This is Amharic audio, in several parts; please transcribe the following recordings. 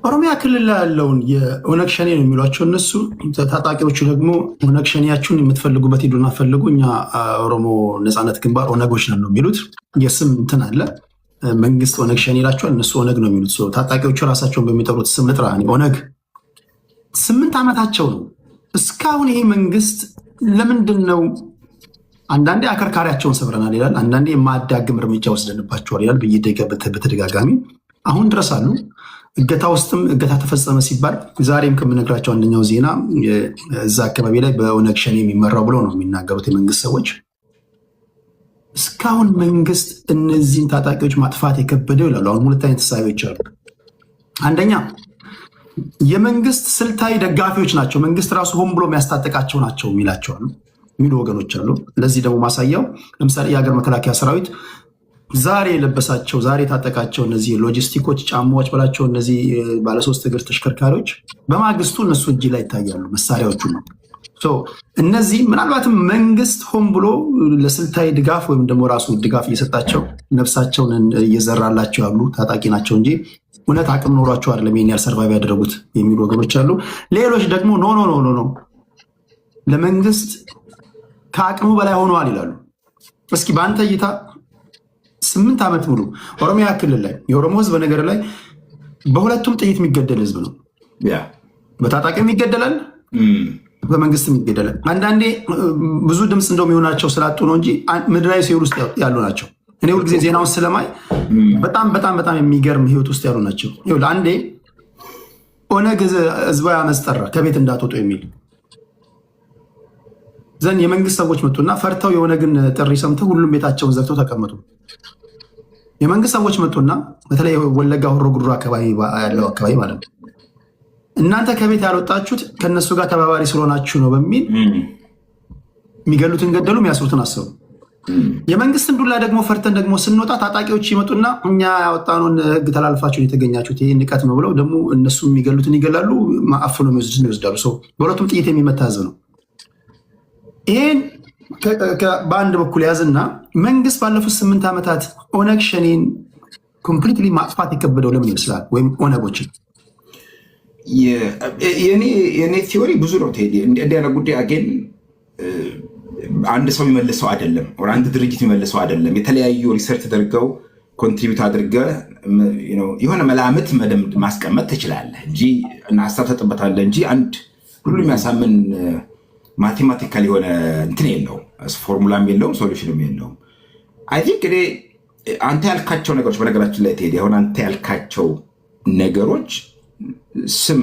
ኦሮሚያ ክልል ላይ ያለውን የኦነግ ሸኔ ነው የሚሏቸው እነሱ። ታጣቂዎቹ ደግሞ ኦነግ ሸኔያችሁን የምትፈልጉበት ሂዱና ፈልጉ፣ እኛ ኦሮሞ ነፃነት ግንባር ኦነጎች ነን ነው የሚሉት። የስም እንትን አለ። መንግስት ኦነግ ሸኔ ይላቸዋል፣ እነሱ ኦነግ ነው የሚሉት። ታጣቂዎቹ ራሳቸውን በሚጠሩት ስም ልጥራ፣ ኦነግ። 8 ዓመታቸው ነው። እስካሁን ይሄ መንግስት ለምንድን ነው፣ አንዳንዴ አከርካሪያቸውን ሰብረናል ይላል፣ አንዳንዴ የማያዳግም እርምጃ ወስደንባቸዋል ይላል በተደጋጋሚ፣ አሁን ድረስ አሉ። እገታ ውስጥም እገታ ተፈጸመ ሲባል ዛሬም ከምነግራቸው አንደኛው ዜና እዛ አካባቢ ላይ በኦነግ ሸኔ የሚመራው ብለው ነው የሚናገሩት የመንግስት ሰዎች። እስካሁን መንግስት እነዚህን ታጣቂዎች ማጥፋት የከበደው ይላሉ። አሁን ሁለት አይነት እሳቤዎች አሉ። አንደኛ የመንግስት ስልታዊ ደጋፊዎች ናቸው፣ መንግስት ራሱ ሆን ብሎ የሚያስታጥቃቸው ናቸው የሚላቸው አሉ፣ የሚሉ ወገኖች አሉ። ለዚህ ደግሞ ማሳያው ለምሳሌ የሀገር መከላከያ ሰራዊት ዛሬ የለበሳቸው፣ ዛሬ የታጠቃቸው እነዚህ ሎጂስቲኮች፣ ጫማዎች በላቸው፣ እነዚህ ባለሶስት እግር ተሽከርካሪዎች በማግስቱ እነሱ እጅ ላይ ይታያሉ፣ መሳሪያዎቹ ነው። So እነዚህ ምናልባትም መንግስት ሆን ብሎ ለስልታዊ ድጋፍ ወይም ደግሞ ራሱ ድጋፍ እየሰጣቸው ነፍሳቸውን እየዘራላቸው ያሉ ታጣቂ ናቸው እንጂ እውነት አቅም ኖሯቸው አይደለም ይሄን ያህል survive ያደረጉት የሚሉ ወገኖች አሉ። ሌሎች ደግሞ no, no, no, no, no፣ ለመንግስት ከአቅሙ በላይ ሆነዋል ይላሉ። እስኪ በአንተ እይታ 8 ዓመት ሙሉ ኦሮሚያ ክልል ላይ የኦሮሞ ህዝብ በነገር ላይ በሁለቱም ጥይት የሚገደል ህዝብ ነው። በታጣቂም ይገደላል፣ በመንግስትም ይገደላል። አንዳንዴ ብዙ ድምፅ እንደው የሚሆናቸው ስላጡ ነው እንጂ ምድራዊ ሲኦል ውስጥ ያሉ ናቸው። እኔ ሁልጊዜ ዜናውን ስለማይ በጣም በጣም በጣም የሚገርም ህይወት ውስጥ ያሉ ናቸው። ይኸውልህ፣ አንዴ ኦነግ ህዝባዊ አመፅ ጠራ፣ ከቤት እንዳትወጡ የሚል። Then የመንግስት ሰዎች መጡና ፈርተው የኦነግን ጥሪ ሰምተው ሁሉም ቤታቸውን ዘግተው ተቀመጡ። የመንግስት ሰዎች መጡና በተለይ ወለጋ ሆሮ ጉዱሩ አካባቢ ያለው አካባቢ ማለት ነው፣ እናንተ ከቤት ያልወጣችሁት ከእነሱ ጋር ተባባሪ ስለሆናችሁ ነው በሚል የሚገሉትን ገደሉ፣ የሚያስሩትን አሰሩ። የመንግስትን ዱላ ደግሞ ፈርተን ደግሞ ስንወጣ ታጣቂዎች ይመጡና እኛ ያወጣነውን ህግ ተላልፋችሁ የተገኛችሁት ይህ ንቀት ነው ብለው ደግሞ እነሱ የሚገሉትን ይገላሉ፣ አፍኖ የሚወስዱትን ይወስዳሉ። So በሁለቱም ጥይት የሚመታ ህዝብ ነው። ይሄን በአንድ በኩል ያዝና መንግስት ባለፉት 8 ዓመታት ኦነግ ሸኔን completely ማጥፋት የከበደው ለምን ይመስላል? ወይም ኦነጎችን? የኔ theory ብዙ ነው ቴዲ። እንዲህ ያለ ጉዳይ again አንድ ሰው የሚመልሰው አይደለም፣ አንድ ድርጅት የሚመልሰው አይደለም። የተለያዩ research ተደርገው contribute አድርገህ የሆነ መላምት ማስቀመጥ ትችላለህ እንጂ እና ሀሳብ ተጥበታለህ እንጂ አንድ ሁሉ የሚያሳምን mathematical የሆነ እንትን የለውም፣ ፎርሙላም የለውም፣ solution ም የለውም። I think እኔ አንተ ያልካቸው ነገሮች፣ በነገራችን ላይ ቴዲ፣ አሁን አንተ ያልካቸው ነገሮች ስም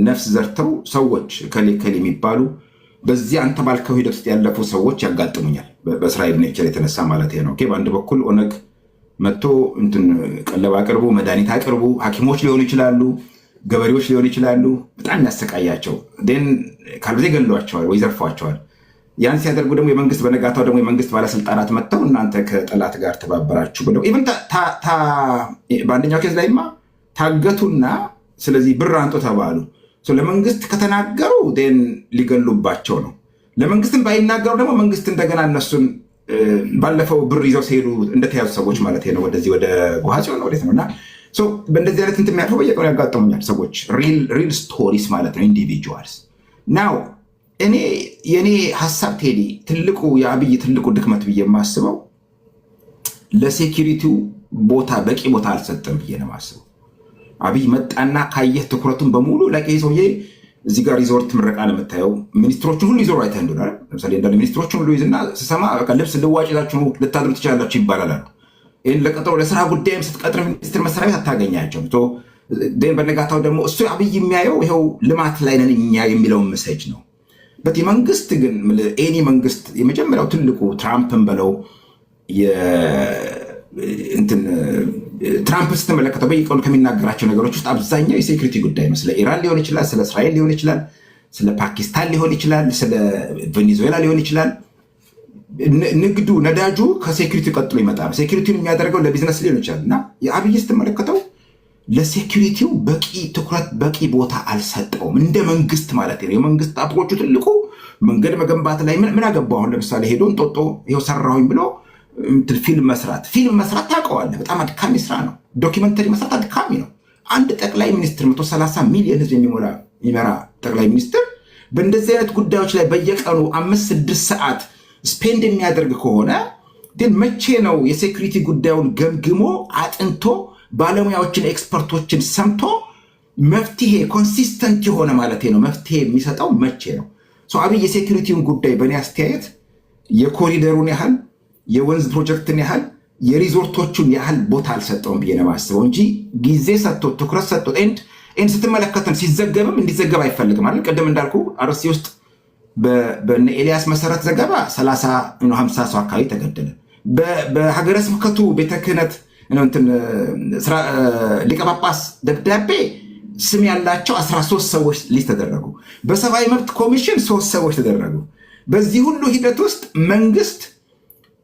ነፍስ ዘርተው ሰዎች ከሌ ከሌ የሚባሉ በዚህ አንተ ባልከው ሂደት ውስጥ ያለፉ ሰዎች ያጋጥሙኛል። በእስራኤል nature የተነሳ ማለት ነው። በአንድ በኩል ኦነግ መጥቶ እንትን ቀለብ አቅርቡ፣ መድኃኒት አቅርቡ፣ ሐኪሞች ሊሆኑ ይችላሉ፣ ገበሬዎች ሊሆኑ ይችላሉ። በጣም ያሰቃያቸው ካልበዛ ይገሏቸዋል ወይ ዘርፏቸዋል። ያን ሲያደርጉ ደግሞ የመንግስት በነጋታው ደግሞ የመንግስት ባለስልጣናት መጥተው እናንተ ከጠላት ጋር ተባበራችሁ ብለው even በአንደኛው case ላይማ ታገቱና ስለዚህ ብር አምጡ ተባሉ። ለመንግስት ከተናገሩ then ሊገሉባቸው ነው። ለመንግስትም ባይናገሩ ደግሞ መንግስት እንደገና እነሱን ባለፈው ብር ይዘው ሲሄዱ እንደተያዙ ሰዎች ማለት ነው፣ ወደዚህ ወደ ጎሃ ጽዮን ወዴት ነው። እና በእንደዚህ አይነት እንትን የሚያልፉ በየቀኑ ያጋጥሙኛል ሰዎች፣ real stories ማለት ነው፣ individuals። Now እኔ የእኔ ሀሳብ ቴዲ፣ ትልቁ የአብይ ትልቁ ድክመት ብዬ የማስበው ለ security ው ቦታ በቂ ቦታ አልሰጠም ብዬ ነው የማስበው። አብይ መጣና ካየህ ትኩረቱን በሙሉ ላይ ይሄ ሰውዬ እዚህ ጋር ሪዞርት ምረቃ ነው የምታየው። ሚኒስትሮችን ሁሉ ይዞሩ አይተህ እንደሆነ፣ ለምሳሌ እንዳለ ሚኒስትሮችን ሁሉ ይዝና ስሰማ በቃ ልብስ ልዋጭ ይዛችሁ ልታድሩ ትችላላችሁ ይባላል አሉ። ይህን ለቀጠሮ ለስራ ጉዳይም ስትቀጥር ሚኒስትር መስሪያ ቤት አታገኛቸውም። በነጋታው ደግሞ እሱ አብይ የሚያየው ይኸው ልማት ላይ ነን እኛ የሚለውን message ነው። But የመንግስት ግን any መንግስት የመጀመሪያው ትልቁ ትራምፕን በለው፣ ትራምፕ ስትመለከተው በየቀኑ ከሚናገራቸው ነገሮች ውስጥ አብዛኛው የ security ጉዳይ ነው። ስለ ኢራን ሊሆን ይችላል፣ ስለ እስራኤል ሊሆን ይችላል፣ ስለ ፓኪስታን ሊሆን ይችላል፣ ስለ ቬኔዙዌላ ሊሆን ይችላል። ንግዱ፣ ነዳጁ ከ security ቀጥሎ ይመጣል። Security ውን የሚያደርገው ለቢዝነስ ሊሆን ይችላል። እና የአብይ ስትመለከተው ለ security ው በቂ ትኩረት በቂ ቦታ አልሰጠውም። እንደ መንግስት ማለት ነው። የመንግስት approach ኡ ትልቁ መንገድ መገንባት ላይ ምን አገባው? አሁን ለምሳሌ ሄዶ እንጦጦ ይኸው ሰራሁኝ ብሎ ፊልም መስራት፣ ፊልም መስራት ታውቀዋለህ፣ በጣም አድካሚ ስራ ነው። Documentary መስራት አድካሚ ነው። አንድ ጠቅላይ ሚኒስትር፣ 130 ሚሊዮን ህዝብ የሚመራ ጠቅላይ ሚኒስትር በእንደዚህ አይነት ጉዳዮች ላይ በየቀኑ 5-6 ሰዓት spend የሚያደርግ ከሆነ ግን መቼ ነው የ security ጉዳዩን ገምግሞ፣ አጥንቶ፣ ባለሙያዎችን፣ expert ኦችን ሰምቶ መፍትሄ፣ consistent የሆነ ማለት ነው፣ መፍትሄ የሚሰጠው መቼ ነው? አብይ የ security ውን ጉዳይ በእኔ አስተያየት የኮሪደሩን ያህል፣ የወንዝ ፕሮጀክትን ያህል፣ የሪዞርቶቹን ያህል ቦታ አልሰጠውም ብዬ ነው የማስበው እንጂ ጊዜ ሰጥቶ፣ ትኩረት ሰጥቶ and ስትመለከተን ሲዘገብም እንዲዘገብ አይፈልግም አይደል? ቅድም እንዳልኩ አርሲ ውስጥ በነ ኤልያስ መሰረት ዘገባ 30 50 ሰው አካባቢ ተገደለ። በሀገረ ስብከቱ ቤተ ክህነት ሊቀ ጳጳስ ደብዳቤ ስም ያላቸው 13 ሰዎች list ተደረጉ። በሰብአዊ መብት ኮሚሽን ሶስት ሰዎች ተደረጉ። በዚህ ሁሉ ሂደት ውስጥ መንግስት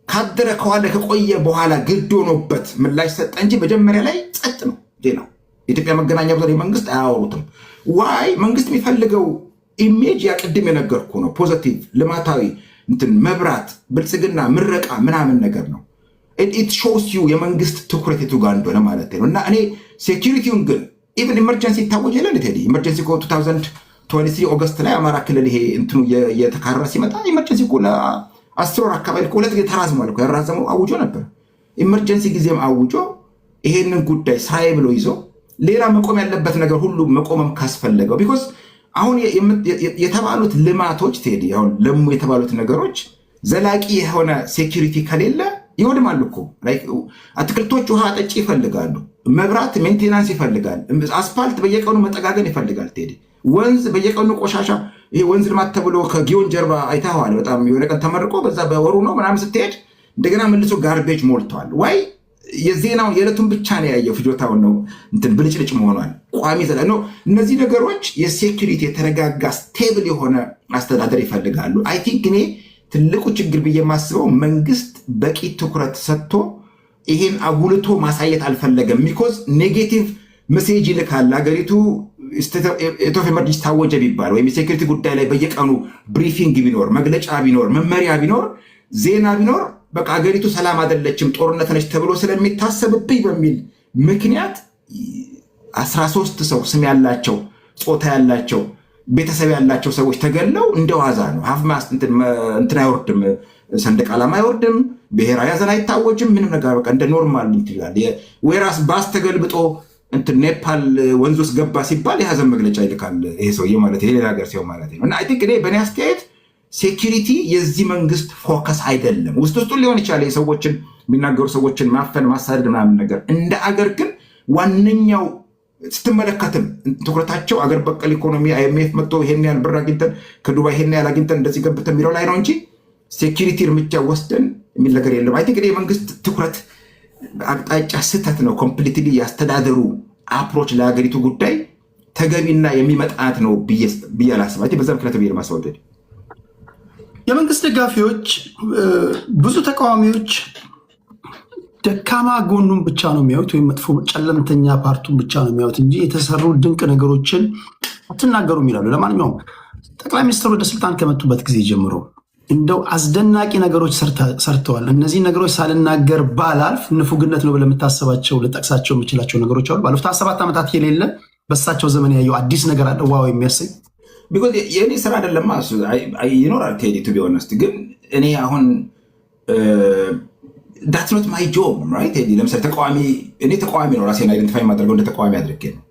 ካደረ፣ ከዋለ፣ ከቆየ በኋላ ግድ ሆኖበት ምላሽ ሰጠ እንጂ መጀመሪያ ላይ ጸጥ ነው ዜናው። የኢትዮጵያ መገናኛ ብዙኃን የመንግስት አያወሩትም። Why? መንግስት የሚፈልገው image ያ ቅድም የነገርኩ ነው። Positive፣ ልማታዊ እንትን፣ መብራት፣ ብልጽግና፣ ምረቃ ምናምን ነገር ነው። It shows you የመንግስት ትኩረት የቱ ጋር እንደሆነ ማለት ነው። እና እኔ security ውን ግን even emergency ይታወጅ የለ ቴዲ? Emergency እኮ 2023 August ላይ አማራ ክልል ይሄ እንትኑ የተካረረ ሲመጣ emergency እኮ ለ10 ወር አካባቢ ሁለት ጊዜ ተራዝሟል እኮ። ያራዘመው አውጆ ነበር። Emergency ጊዜም አውጆ ይሄንን ጉዳይ ስራዬ ብሎ ይዞ ሌላ መቆም ያለበት ነገር ሁሉ መቆመም ካስፈለገው፣ because አሁን የተባሉት ልማቶች ቴዲ፣ አሁን ለሙ የተባሉት ነገሮች ዘላቂ የሆነ security ከሌለ ይወድማሉ እኮ። አትክልቶች ውሃ አጠጪ ይፈልጋሉ። መብራት maintenance ይፈልጋል። አስፓልት በየቀኑ መጠጋገን ይፈልጋል። ቴዲ፣ ወንዝ በየቀኑ ቆሻሻ፣ ይሄ ወንዝ ልማት ተብሎ ከጊዮን ጀርባ አይተኸዋል። በጣም የሆነ ቀን ተመርቆ በዛ በወሩ ነው ምናምን ስትሄድ እንደገና መልሶ garbage ሞልተዋል። Why? የዜናውን የዕለቱን ብቻ ነው ያየው፣ ፍጆታውን ነው፣ እንትን ብልጭልጭ መሆኗል። ቋሚ ዘላ ነው። እነዚህ ነገሮች የ security የተረጋጋ stable የሆነ አስተዳደር ይፈልጋሉ። I think እኔ ትልቁ ችግር ብዬ የማስበው መንግስት በቂ ትኩረት ሰጥቶ ይሄን አጉልቶ ማሳየት አልፈለገም። Because negative message ይልካል። ሀገሪቱ state of emergency ታወጀ ቢባል ወይም የ security ጉዳይ ላይ በየቀኑ briefing ቢኖር፣ መግለጫ ቢኖር፣ መመሪያ ቢኖር፣ ዜና ቢኖር፣ በቃ ሀገሪቱ ሰላም አይደለችም፣ ጦርነት ነች ተብሎ ስለሚታሰብብኝ በሚል ምክንያት 13 ሰው ስም ያላቸው፣ ጾታ ያላቸው፣ ቤተሰብ ያላቸው ሰዎች ተገለው እንደ ዋዛ ነው። Half mast እንትን አይወርድም፣ ሰንደቅ ዓላማ አይወርድም፣ ብሔራዊ ሐዘን አይታወጅም። ምንም ነገር በቃ እንደ normal እንትን ይላል። Whereas ባስ ተገልብጦ እንትን ኔፓል ወንዝ ውስጥ ገባ ሲባል የሀዘን መግለጫ ይልካል ይሄ ሰውዬ ማለት፣ ይሄ ሌላ ሀገር ሲሆን ማለት ነው። እና I think እኔ በእኔ አስተያየት security የዚህ መንግስት focus አይደለም። ውስጥ ውስጡን ሊሆን ይችላል፣ የሰዎችን የሚናገሩ ሰዎችን ማፈን፣ ማሳደድ ምናምን ነገር። እንደ አገር ግን ዋነኛው ስትመለከትም ትኩረታቸው አገር በቀል ኢኮኖሚ፣ IMF መጥቶ ይሄን ያህል ብር አግኝተን፣ ከዱባይ ይሄን ያህል አግኝተን፣ እንደዚህ ገብተን የሚለው ላይ ነው እንጂ security እርምጃ ወስደን የሚል ነገር የለም። I think የመንግስት ትኩረት አቅጣጫ ስህተት ነው። Completely ያስተዳደሩ approach ለሀገሪቱ ጉዳይ ተገቢና የሚመጣት ነው ብዬ አላስብም። በዛ ምክንያት ብዬ ማስወደድ የመንግስት ደጋፊዎች፣ ብዙ ተቃዋሚዎች ደካማ ጎኑን ብቻ ነው የሚያዩት ወይም መጥፎ ጨለምተኛ part ኡን ብቻ ነው የሚያዩት እንጂ የተሰሩ ድንቅ ነገሮችን አትናገሩም ይላሉ። ለማንኛውም ጠቅላይ ሚኒስትሩ ወደ ስልጣን ከመጡበት ጊዜ ጀምሮ እንደው አስደናቂ ነገሮች ሰርተዋል፣ እነዚህ ነገሮች ሳልናገር ባላልፍ ንፉግነት ነው ብለህ የምታስባቸው፣ ልጠቅሳቸው የምችላቸው ነገሮች አሉ? ባለፉት 7 ዓመታት የሌለ በእሳቸው ዘመን ያየው አዲስ ነገር አለ wow የሚያሰኝ? Because የእኔ ስራ አይደለማ። ይኖራል ቴዲ፣ to be honest ግን እኔ አሁን that's not my job, right ቴዲ? ለምሳሌ ተቃዋሚ፣ እኔ ተቃዋሚ ነው፣ ራሴን identify የማደርገው እንደ ተቃዋሚ አድርጌ ነው።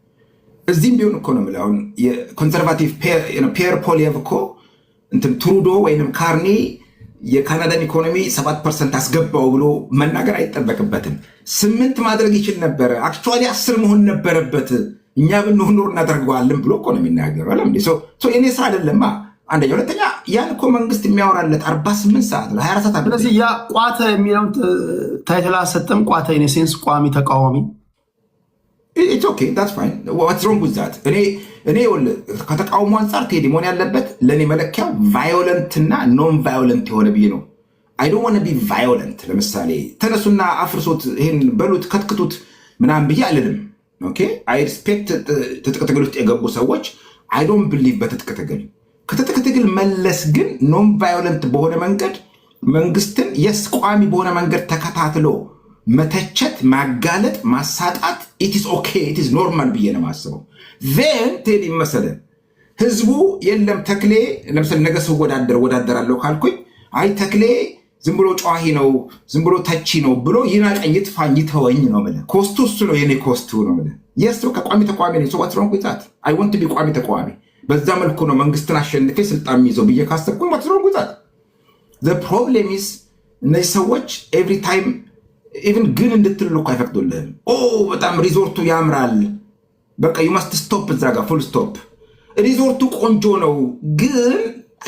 እዚህም ቢሆን እኮ ነው የምልህ፣ አሁን የ conservative ፒየር ፖሊየቭ እኮ እንትን ትሩዶ ወይንም ካርኒ የካናዳን ኢኮኖሚ 7% አስገባው ብሎ መናገር አይጠበቅበትም። 8 ማድረግ ይችል ነበረ። Actually 10 መሆን ነበረበት። እኛ ብንሆን ኖሮ እናደርገዋለን ብሎ እኮ ነው የሚናገረው። የኔ ስራ አይደለማ። አንደኛ፣ ሁለተኛ ያን እኮ መንግስት የሚያወራለት 48 ሰዓት ነው፣ 24 ሰዓት። ስለዚህ ያ ቋተ የሚለውን title አሰጠም፣ ቋተ in a sense ቋሚ ተቃዋሚ። It's okay, that's fine. What's wrong with that? እኔ ከተቃውሞ አንጻር ቴዲ መሆን ያለበት ለእኔ መለኪያው violent እና non violent የሆነ ብዬ ነው። I don't wanna be violent። ለምሳሌ ተነሱና አፍርሶት፣ ይሄን በሉት፣ ከትክቱት ምናምን ብዬ አልልም። Okay, I respect ትጥቅ ትግል ውስጥ የገቡ ሰዎች። I don't believe በትጥቅ ትግል። ከትጥቅ ትግል መለስ ግን non violent በሆነ መንገድ መንግስትን yes ቋሚ በሆነ መንገድ ተከታትሎ መተቸት፣ ማጋለጥ፣ ማሳጣት it's okay, it's normal ብዬ ነው የማስበው። Then ቴዲ መሰለን ህዝቡ የለም ተክሌ ለምሳሌ ነገ ስወዳደር ወዳደራለሁ ካልኩኝ አይ ተክሌ ዝም ብሎ ጨዋሂ ነው፣ ዝም ብሎ ተቺ ነው ብሎ ይናቀኝ፣ ይጥፋኝ፣ ይተወኝ ነው የምልህ። Cost ኡ እሱ ነው የኔ cost ኡ ነው የምልህ። Yes, ከቋሚ ተቃዋሚ ነኝ። So what's wrong with that? I want to be ቋሚ ተቃዋሚ። በዛ መልኩ ነው መንግስትን አሸንፌ ስልጣን የሚይዘው ብዬ ካሰብኩኝ what's wrong with that? The problem is እነዚህ ሰዎች every time even ግን እንድትል እኮ አይፈቅዱልህም። ኦ በጣም ሪዞርቱ ያምራል፣ በቃ you must stop እዛ ጋር full stop። ሪዞርቱ ቆንጆ ነው፣ ግን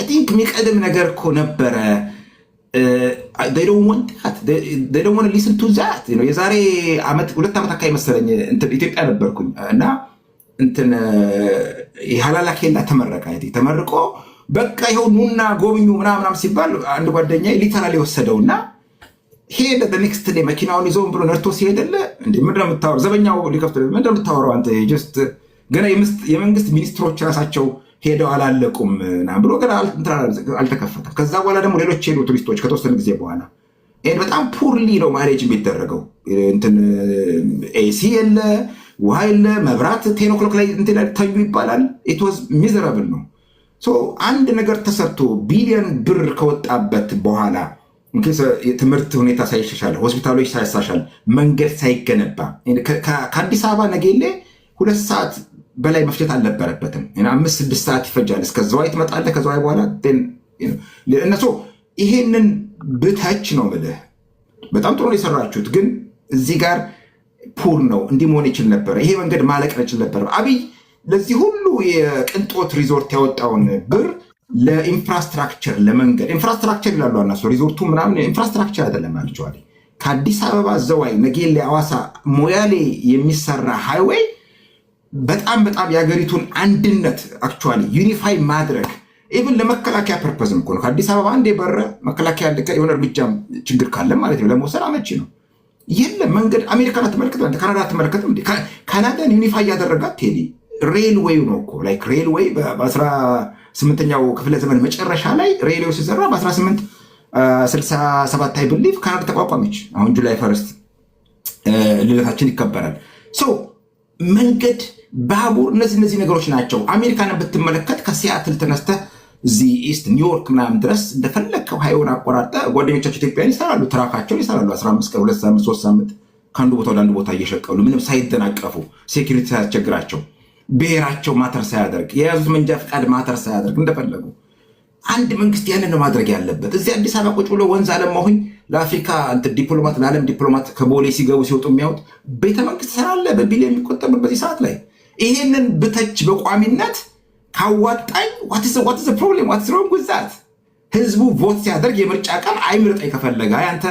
I think የሚቀድም ነገር እኮ ነበረ። Don't listen to that። የዛሬ 2 ዓመት አካባቢ መሰለኝ ኢትዮጵያ ነበርኩኝ እና እንትን የሀላላ ኬላ ተመረቀ። ተመርቆ በቃ ይኸው ኑና ጎብኙ ምናምናም ሲባል አንድ ጓደኛ literally ወሰደውና ሄደ። በ next day መኪናውን ይዞ ብሎ ነድቶ ሲሄደለ እንደ ምንድን ነው የምታወራው? ዘበኛው ሊከፍት ምንድን ነው የምታወራው አንተ? Just ገና የመንግስት ሚኒስትሮች ራሳቸው ሄደው አላለቁም ብሎ ገና አልተከፈተም። ከዛ በኋላ ደግሞ ሌሎች ሄዱ ቱሪስቶች ከተወሰነ ጊዜ በኋላ። በጣም poorly ነው manage የሚደረገው። እንትን AC የለ፣ ውሃ የለ፣ መብራት 10 o'clock ላይ እንትን ተኙ ይባላል። It was miserable ነው። አንድ ነገር ተሰርቶ ቢሊዮን ብር ከወጣበት በኋላ የትምህርት ሁኔታ ሳይሻሻል፣ ሆስፒታሎች ሳይሻሻል፣ መንገድ ሳይገነባ ከአዲስ አበባ ነጌሌ 2 ሰዓት በላይ መፍጀት አልነበረበትም። 5-6 ሰዓት ይፈጃል። እስከ ዘዋይ ትመጣለህ። ከዘዋይ በኋላ እነሱ ይሄንን ብተች ነው የምልህ። በጣም ጥሩ ነው የሰራችሁት፣ ግን እዚህ ጋር poor ነው፣ እንዲህ መሆን ይችል ነበረ። ይሄ መንገድ ማለቅ ይችል ነበረ። አብይ ለዚህ ሁሉ የቅንጦት ሪዞርት ያወጣውን ብር ለ infrastructure፣ ለመንገድ infrastructure ይላሉ እነሱ። ሪዞርቱ ምናምን infrastructure አይደለም actually። ከአዲስ አበባ ዘዋይ፣ ነጌሌ፣ አዋሳ፣ ሞያሌ የሚሰራ highway በጣም በጣም የሀገሪቱን አንድነት actually unify ማድረግ even ለመከላከያ purpose ም እኮ ነው። ከአዲስ አበባ አንዴ በረ መከላከያ የሆነ እርምጃም ችግር ካለ ማለት ነው ለመውሰድ አመቺ ነው። የለም መንገድ አሜሪካን አትመለከትም? ካናዳ አትመለከትም? ካናዳን unify ያደረጋት ቴዲ railway ው ነው እኮ። Like railway በ18ኛው ክፍለ ዘመን መጨረሻ ላይ railway ሲሰራ በ1867 I believe ካናዳ ተቋቋመች። አሁን July 1 ልደታችን ይከበራል። መንገድ፣ ባቡር፣ እነዚህ ነገሮች ናቸው። አሜሪካንን ብትመለከት ከሲያትል ተነስተህ እዚህ East ኒውዮርክ ምናምን ድረስ እንደፈለግከው highway ውን አቆራርጠህ ጓደኞቻቸው ኢትዮጵያን ይሰራሉ፣ truck ኣቸውን ይሰራሉ። 15 ቀን፣ 2 ሳምንት፣ 3 ሳምንት ከአንዱ ቦታ ወደ አንዱ ቦታ እየሸቀሉ ምንም ሳይደናቀፉ፣ security ሳያስቸግራቸው፣ ብሔራቸው matter ሳያደርግ፣ የያዙት መንጃ ፈቃድ matter ሳያደርግ እንደፈለጉ። አንድ መንግስት ያንን ነው ማድረግ ያለበት። እዚህ አዲስ አበባ ቁጭ ብሎ ወንዝ አለማሁኝ ለአፍሪካ ዲፕሎማት፣ ለዓለም ዲፕሎማት ከቦሌ ሲገቡ ሲወጡ የሚያዩት ቤተመንግስት ስላለ በቢሊዮን የሚቆጠር በዚህ ሰዓት ላይ ይሄንን ብተች በቋሚነት ካዋጣኝ what's the problem? What's wrong with that? ህዝቡ vote ሲያደርግ የምርጫ ቀን አይምርጠኝ ከፈለገ አይ አንተ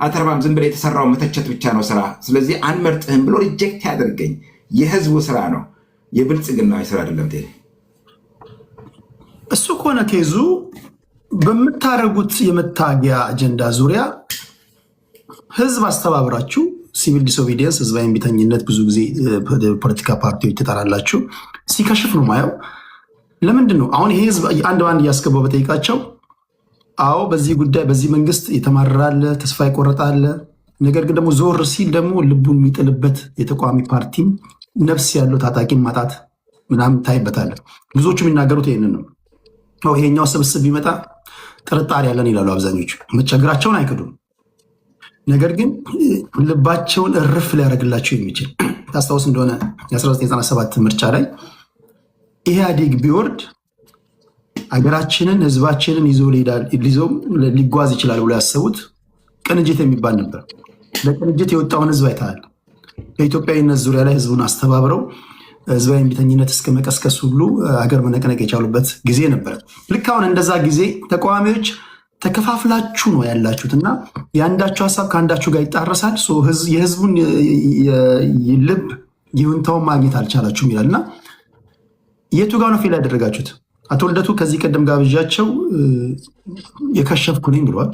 አተርባም ዝም ብለህ የተሰራው መተቸት ብቻ ነው ስራ፣ ስለዚህ አንመርጥህም ብሎ reject ያደርገኝ የህዝቡ ስራ ነው፣ የብልጽግና ስራ አይደለም። ቴ እሱ ከሆነ case ኡ በምታደርጉት የመታገያ አጀንዳ ዙሪያ ህዝብ አስተባብራችሁ civil disobedience፣ ህዝባዊ እምቢተኝነት ብዙ ጊዜ ፖለቲካ ፓርቲዎች ትጠራላችሁ፣ ሲከሽፍ ነው ማየው። ለምንድን ነው አሁን ይሄ ህዝብ አንድ በአንድ እያስገባው በጠይቃቸው አዎ በዚህ ጉዳይ በዚህ መንግስት የተማረራለ፣ ተስፋ የቆረጠ፣ ነገር ግን ደግሞ ዞር ሲል ደግሞ ልቡን የሚጥልበት የተቃዋሚ ፓርቲም ነፍስ ያለው ታጣቂን ማጣት ምናምን ታይበታለን። ብዙዎቹ የሚናገሩት ይህንን ነው። ይሄኛው ስብስብ ቢመጣ ጥርጣሬ ያለን ይላሉ አብዛኞቹ። መቸገራቸውን አይክዱም። ነገር ግን ልባቸውን እርፍ ሊያደርግላቸው የሚችል፣ ታስታውስ እንደሆነ የ1997 ምርጫ ላይ ኢህአዴግ ቢወርድ ሀገራችንን ህዝባችንን ይዞ ሊጓዝ ይችላል ብሎ ያሰቡት ቅንጅት የሚባል ነበር። ለቅንጅት የወጣውን ህዝብ አይተሃል። በኢትዮጵያዊነት ዙሪያ ላይ ህዝቡን አስተባብረው ህዝባዊ እምቢተኝነት እስከ መቀስቀስ ሁሉ ሀገር መነቅነቅ የቻሉበት ጊዜ ነበር። ልክ አሁን እንደዛ ጊዜ ተቃዋሚዎች ተከፋፍላችሁ ነው ያላችሁት እና የአንዳችሁ ሀሳብ ከአንዳችሁ ጋር ይጣረሳል። የህዝቡን ልብ ይሁንታውን ማግኘት አልቻላችሁም ይላል እና የቱ ጋር ነው fail ያደረጋችሁት? አቶ ልደቱ ከዚህ ቀደም ጋብዣቸው የከሸፍኩ ነኝ ብለዋል።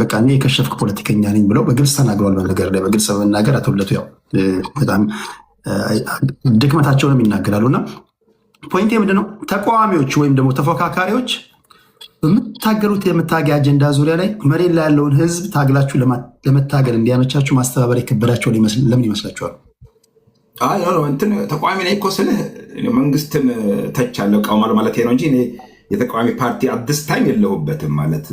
በቃ እኔ የከሸፍኩ ፖለቲከኛ ነኝ ብለው በግልጽ ተናግረዋል። በነገር ላይ በግልጽ በመናገር አቶ ልደቱ ያው በጣም ድክመታቸውንም ይናገራሉ። እና point ኤ ምንድነው? ተቃዋሚዎች ወይም ደግሞ ተፎካካሪዎች በምታገሉት የመታገያ አጀንዳ ዙሪያ ላይ መሬት ላይ ያለውን ህዝብ ታግላችሁ ለመታገል እንዲያመቻችሁ ማስተባበር የከበዳቸው ለምን ይመስላችኋል? እንትን ተቃዋሚ ነኝ እኮ ስልህ መንግስትን ተቻለሁ እቃወማለሁ ማለት ነው እንጂ እኔ የተቃዋሚ ፓርቲ at this time የለሁበትም። ማለት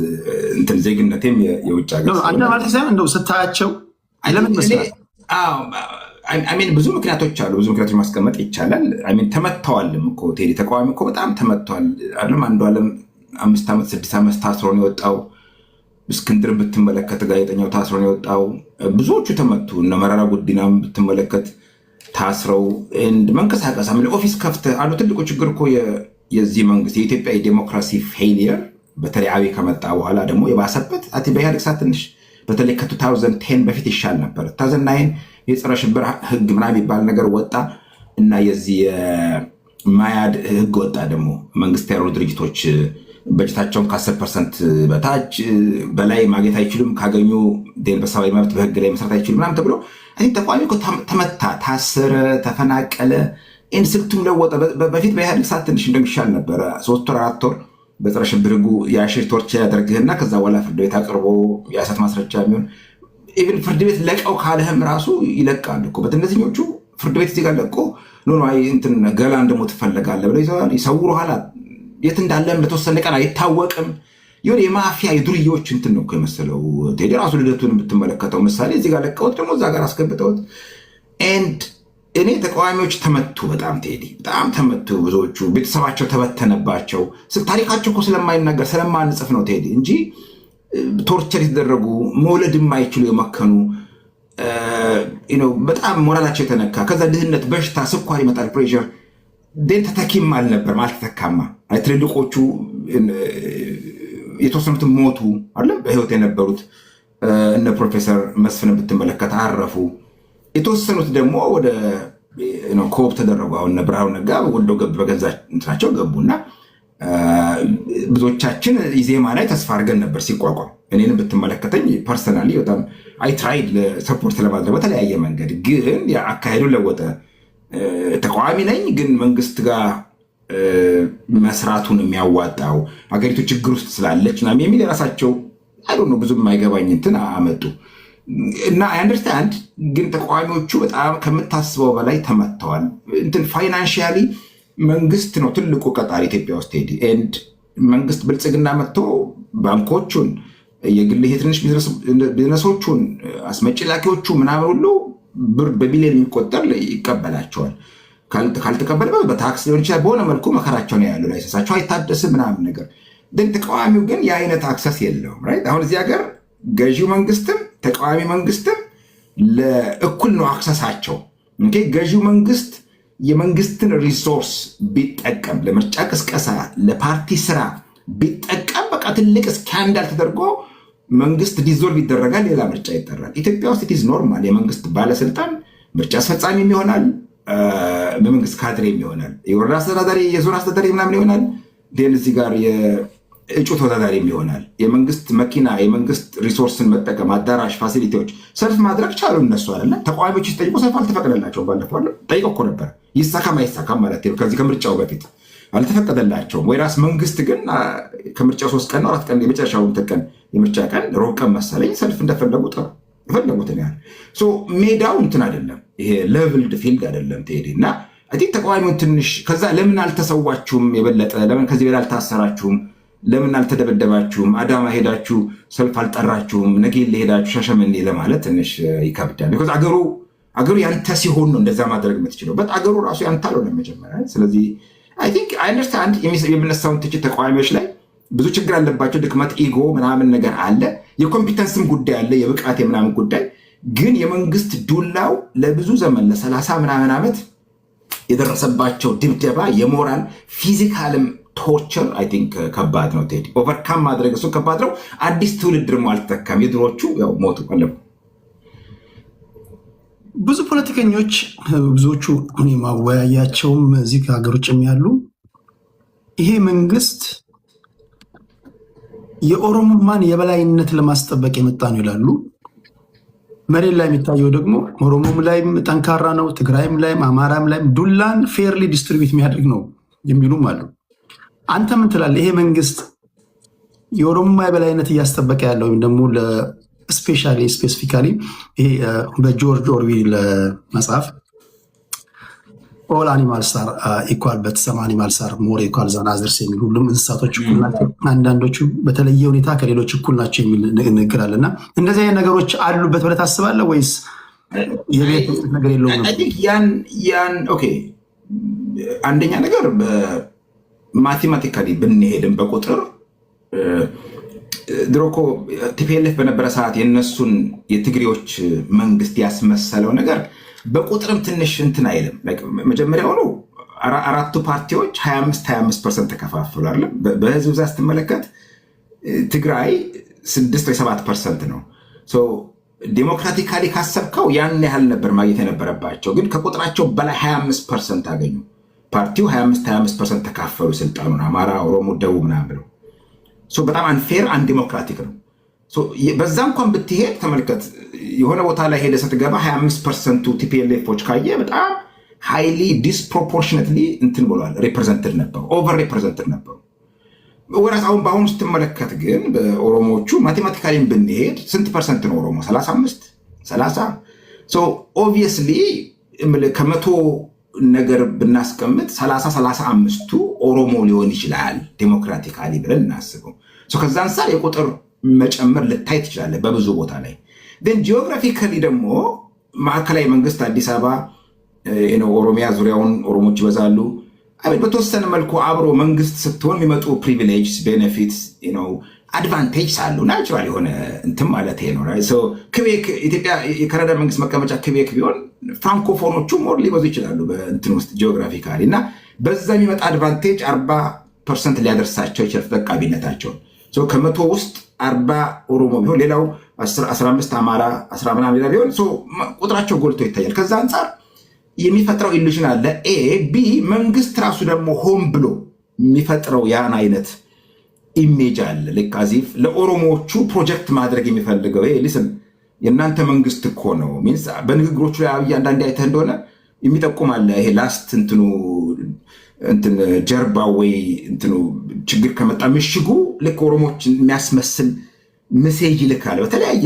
እንትን ዜግነቴም የውጭ ሀገር አንተ ማለት ሳይሆን እንደው ስታያቸው ለምን ይመስላል? I mean ብዙ ምክንያቶች አሉ። ብዙ ምክንያቶች ማስቀመጥ ይቻላል። I mean ተመተዋልም እኮ ቴዲ፣ ተቃዋሚ እኮ በጣም ተመተዋል። አለም አንዱ አለም 5 ዓመት 6 ዓመት ታስሮ ነው የወጣው። እስክንድር ብትመለከት ጋዜጠኛው ታስሮ ነው የወጣው። ብዙዎቹ ተመቱ። እነ መረራ ጉዲናም ብትመለከት ታስረው መንቀሳቀስ office ከፍተህ አንዱ ትልቁ ችግር እኮ የዚህ መንግስት የኢትዮጵያ የዴሞክራሲ failure በተለይ አብይ ከመጣ በኋላ ደግሞ የባሰበት፣ በኢህአዴግ ሰዓት ትንሽ በተለይ ከ2010 በፊት ይሻል ነበር። 2009 የጸረ ሽብር ህግ ምናምን የሚባል ነገር ወጣ እና የዚህ የማያድ ህግ ወጣ። ደግሞ መንግስት ያልሆኑ ድርጅቶች በጀታቸውን ከ10% በታች በላይ ማግኘት አይችሉም፣ ካገኙ በሰብአዊ መብት በህግ ላይ መስራት አይችሉም ምናምን ተብሎ ተቃዋሚ እኮ ተመታ፣ ታሰረ፣ ተፈናቀለ። ይህን ስልቱም ለወጠ። በፊት በኢህአዴግ ሰዓት ትንሽ እንደሚሻል ነበረ። 3 ወር 4 ወር በጸረ ሽብር ህጉ የአሽር torture ያደርግህና ከዛ በኋላ ፍርድ ቤት አቅርቦ የሐሰት ማስረጃ የሚሆን even ፍርድ ቤት ለቀው ካለህም ራሱ ይለቃል እኮ። በእነዚህኞቹ ፍርድ ቤት እዚህ ጋር ለቆ no no እንትን ገላን ደግሞ ትፈለጋለህ ብለው ይሰውሩሃል። የት እንዳለም ለተወሰነ ቀን አይታወቅም። የሆነ የማፊያ የዱርዬዎች እንትን ነው እኮ የመሰለው ቴዲ። ራሱ ልደቱን የምትመለከተው ምሳሌ እዚህ ጋር ለቀውት ደግሞ እዛ ጋር አስገብተውት and እኔ ተቃዋሚዎች ተመቱ፣ በጣም ቴዲ፣ በጣም ተመቱ። ብዙዎቹ ቤተሰባቸው ተበተነባቸው። ታሪካቸው እኮ ስለማይናገር ስለማንጽፍ ነው ቴዲ እንጂ torture የተደረጉ፣ መውለድ የማይችሉ የመከኑ፣ በጣም ሞራላቸው የተነካ፣ ከዛ ድህነት፣ በሽታ፣ ስኳር ይመጣል፣ pressure፣ then ተተኪም አልነበርም፣ አልተተካማ። ትልልቆቹ የተወሰኑትን ሞቱ አለ፣ በህይወት የነበሩት እነ ፕሮፌሰር መስፍን ብትመለከት አረፉ። የተወሰኑት ደግሞ ወደ co-opt ተደረጉ። አሁን እነ ብርሃኑ ነጋ ወዶ ገብ በገዛ እንትናቸው ገቡና ብዙዎቻችን ኢዜማ ላይ ተስፋ አድርገን ነበር ሲቋቋም። እኔንም ብትመለከተኝ personally በጣም I tried support ለማድረግ በተለያየ መንገድ፣ ግን አካሄዱን ለወጠ። ተቃዋሚ ነኝ ግን መንግስት ጋር መስራቱን የሚያዋጣው ሀገሪቱ ችግር ውስጥ ስላለች ምናምን የሚል የራሳቸው I don't know ብዙ የማይገባኝ እንትን አመጡ እና I understand፣ ግን ተቃዋሚዎቹ በጣም ከምታስበው በላይ ተመተዋል። እንትን financially መንግስት ነው ትልቁ ቀጣሪ ኢትዮጵያ ውስጥ ቴዲ። And መንግስት ብልጽግና መጥቶ ባንኮቹን፣ የግል ትንሽ ቢዝነሶቹን፣ አስመጪ ላኪዎቹ ምናምን ሁሉ ብር በቢሊዮን የሚቆጠር ይቀበላቸዋል። ካልተቀበለ በታክስ ሊሆን ይችላል። በሆነ መልኩ መከራቸው ነው ያሉ፣ license ኣቸው አይታደስም ምናምን ነገር። ግን ተቃዋሚው ግን የአይነት access የለውም። Right፣ አሁን እዚህ ሀገር ገዢው መንግስትም ተቃዋሚ መንግስትም ለእኩል ነው access ኣቸው። ገዢው መንግስት የመንግስትን resource ቢጠቀም ለምርጫ ቅስቀሳ፣ ለፓርቲ ስራ ቢጠቀም በቃ ትልቅ scandal ተደርጎ መንግስት dissolve ይደረጋል፣ ሌላ ምርጫ ይጠራል። ኢትዮጵያ ውስጥ it's normal። የመንግስት ባለስልጣን ምርጫ አስፈጻሚም ይሆናል፣ በመንግስት ካድሬም ይሆናል፣ የወረዳ አስተዳዳሪ፣ የዞን አስተዳዳሪ ምናምን ይሆናል። Then እዚህ ጋር የእጩ ተወዳዳሪም ይሆናል። የመንግስት መኪና፣ የመንግስት resource ን መጠቀም፣ አዳራሽ፣ facility ዎች፣ ሰልፍ ማድረግ ቻሉ እነሱ አለ። ተቃዋሚዎች ሲጠይቁ ሰልፍ አልተፈቀደላቸውም። ባለፈው ጠይቀው እኮ ነበር፣ ይሳካም አይሳካም ማለት ነው። ከዚህ ከምርጫው በፊት አልተፈቀደላቸውም። ወይ ራስ መንግስት ግን ከምርጫው 3 ቀን ነው 4 ቀን የመጨረሻው እንትን ቀን የምርጫ ቀን ሮብ ቀን መሰለኝ ሰልፍ እንደፈለጉ ጥሩ የፈለጉትን ያህል። ሜዳው እንትን አይደለም፣ ይሄ leveled field አይደለም ቴዲ። እና I think ተቃዋሚውን ትንሽ ከዛ ለምን አልተሰዋችሁም፣ የበለጠ ለምን ከዚህ በላይ አልታሰራችሁም፣ ለምን አልተደበደባችሁም፣ አዳማ ሄዳችሁ ሰልፍ አልጠራችሁም፣ ነጌሌ ሄዳችሁ ሻሸመኔ ለማለት ትንሽ ይከብዳል። Because አገሩ ያንተ ሲሆን ነው እንደዛ ማድረግ የምትችለው። But አገሩ ራሱ ያንተ አልሆነም መጀመሪያ። ስለዚህ I think I understand የሚነሳውን ትችት። ተቃዋሚዎች ላይ ብዙ ችግር አለባቸው። ድክመት፣ ego ምናምን ነገር አለ። የ competence ም ጉዳይ አለ፣ የብቃት የምናምን ጉዳይ። ግን የመንግስት ዱላው ለብዙ ዘመን ለ30 ምናምን ዓመት የደረሰባቸው ድብደባ፣ የሞራል physical ም torture I think ከባድ ነው ቴዲ። Overcome ማድረግ እሱ ከባድ ነው። አዲስ ትውልድ ደግሞ አልተተካም። የድሮቹ ያው ሞቱ አለፉ። ብዙ ፖለቲከኞች፣ ብዙዎቹ እኔ ማወያያቸውም እዚህ ከሀገር ውጭም ያሉ ይሄ መንግስት የኦሮሞማን የበላይነት ለማስጠበቅ የመጣ ነው ይላሉ። መሬት ላይ የሚታየው ደግሞ ኦሮሞም ላይም ጠንካራ ነው፣ ትግራይም ላይም አማራም ላይም ዱላን fairly distribute የሚያደርግ ነው የሚሉም አሉ። አንተ ምን ትላለህ? ይሄ መንግስት የኦሮሙማ የበላይነት እያስጠበቀ ያለው ወይም ደግሞ specially specifically ይሄ በጆርጅ ኦርዌል መጽሐፍ "All animals are equal, but some animals are more equal than others" የሚል፣ ሁሉም እንስሳቶች እኩል ናቸው፣ አንዳንዶቹ በተለየ ሁኔታ ከሌሎች እኩል ናቸው የሚል ንግግር አለ። እና እንደዚህ አይነት ነገሮች አሉበት ብለህ ታስባለህ ወይስ የቤት ነገር የለውም? ያን okay፣ አንደኛ ነገር mathematically ብንሄድም በቁጥር ድሮ እኮ TPLF በነበረ ሰዓት የነሱን የትግሬዎች መንግስት ያስመሰለው ነገር በቁጥርም ትንሽ እንትን አይልም። መጀመሪያውኑ አራቱ ፓርቲዎች 25 25% ተከፋፈሉ አይደለም። በህዝብ ብዛት ስትመለከት ትግራይ 6 ወይ 7% ነው። Democratically ካሰብከው ያን ያህል ነበር ማግኘት የነበረባቸው፣ ግን ከቁጥራቸው በላይ 25% አገኙ። ፓርቲው 25 25% ተካፈሉ ስልጣኑን፣ አማራ፣ ኦሮሞ፣ ደቡብ ምናምን ብለው። በጣም unfair, undemocratic ነው። በዛ እንኳን ብትሄድ ተመልከት፣ የሆነ ቦታ ላይ ሄደ ስትገባ 25 percent ኡ TPLF ኦች ካየ በጣም highly disproportionately እንትን ብሏል። Represented ነበሩ፣ over represented ነበሩ። ወራስ አሁን በአሁኑ ስትመለከት ግን በኦሮሞዎቹ mathematically ም ብንሄድ ስንት percent ነው ኦሮሞ? 35፣ 30። Obviously ከ100 ነገር ብናስቀምጥ 30 35ቱ ኦሮሞ ሊሆን ይችላል democratically ብለን እናስበው። ከዛ አንጻር የቁጥር መጨመር ልታይ ትችላለህ በብዙ ቦታ ላይ። ግን geographically ደግሞ ማዕከላዊ መንግስት አዲስ አበባ፣ ኦሮሚያ ዙሪያውን ኦሮሞች ይበዛሉ። በተወሰነ መልኩ አብሮ መንግስት ስትሆን የሚመጡ privileges፣ benefits፣ advantage አሉ። Natural የሆነ እንትን ማለት ነው። ክቤክ ኢትዮጵያ የካናዳ መንግስት መቀመጫ ክቤክ ቢሆን francophone ኦቹ more ሊበዙ ይችላሉ በእንትን ውስጥ geographically፣ እና በዛ የሚመጣ advantage 40% ሊያደርሳቸው ይችላል ተጠቃሚነታቸውን። ከ100 ውስጥ 40 ኦሮሞ ቢሆን ሌላው 15 አማራ፣ 10 ምናምን ሌላ ቢሆን ቁጥራቸው ጎልቶ ይታያል። ከዛ አንጻር የሚፈጥረው illusion አለ። A B መንግስት ራሱ ደግሞ ሆን ብሎ የሚፈጥረው ያን አይነት image አለ። ልክ as if ለኦሮሞዎቹ ፕሮጀክት ማድረግ የሚፈልገው listen፣ የእናንተ መንግስት እኮ ነው means በንግግሮቹ ላይ አብይ አንዳንዴ አይተህ እንደሆነ የሚጠቁም አለ። ይሄ last እንትኑ እንትን ጀርባ ወይ እንትኑ ችግር ከመጣ ምሽጉ ልክ ኦሮሞች የሚያስመስል message ይልካል በተለያየ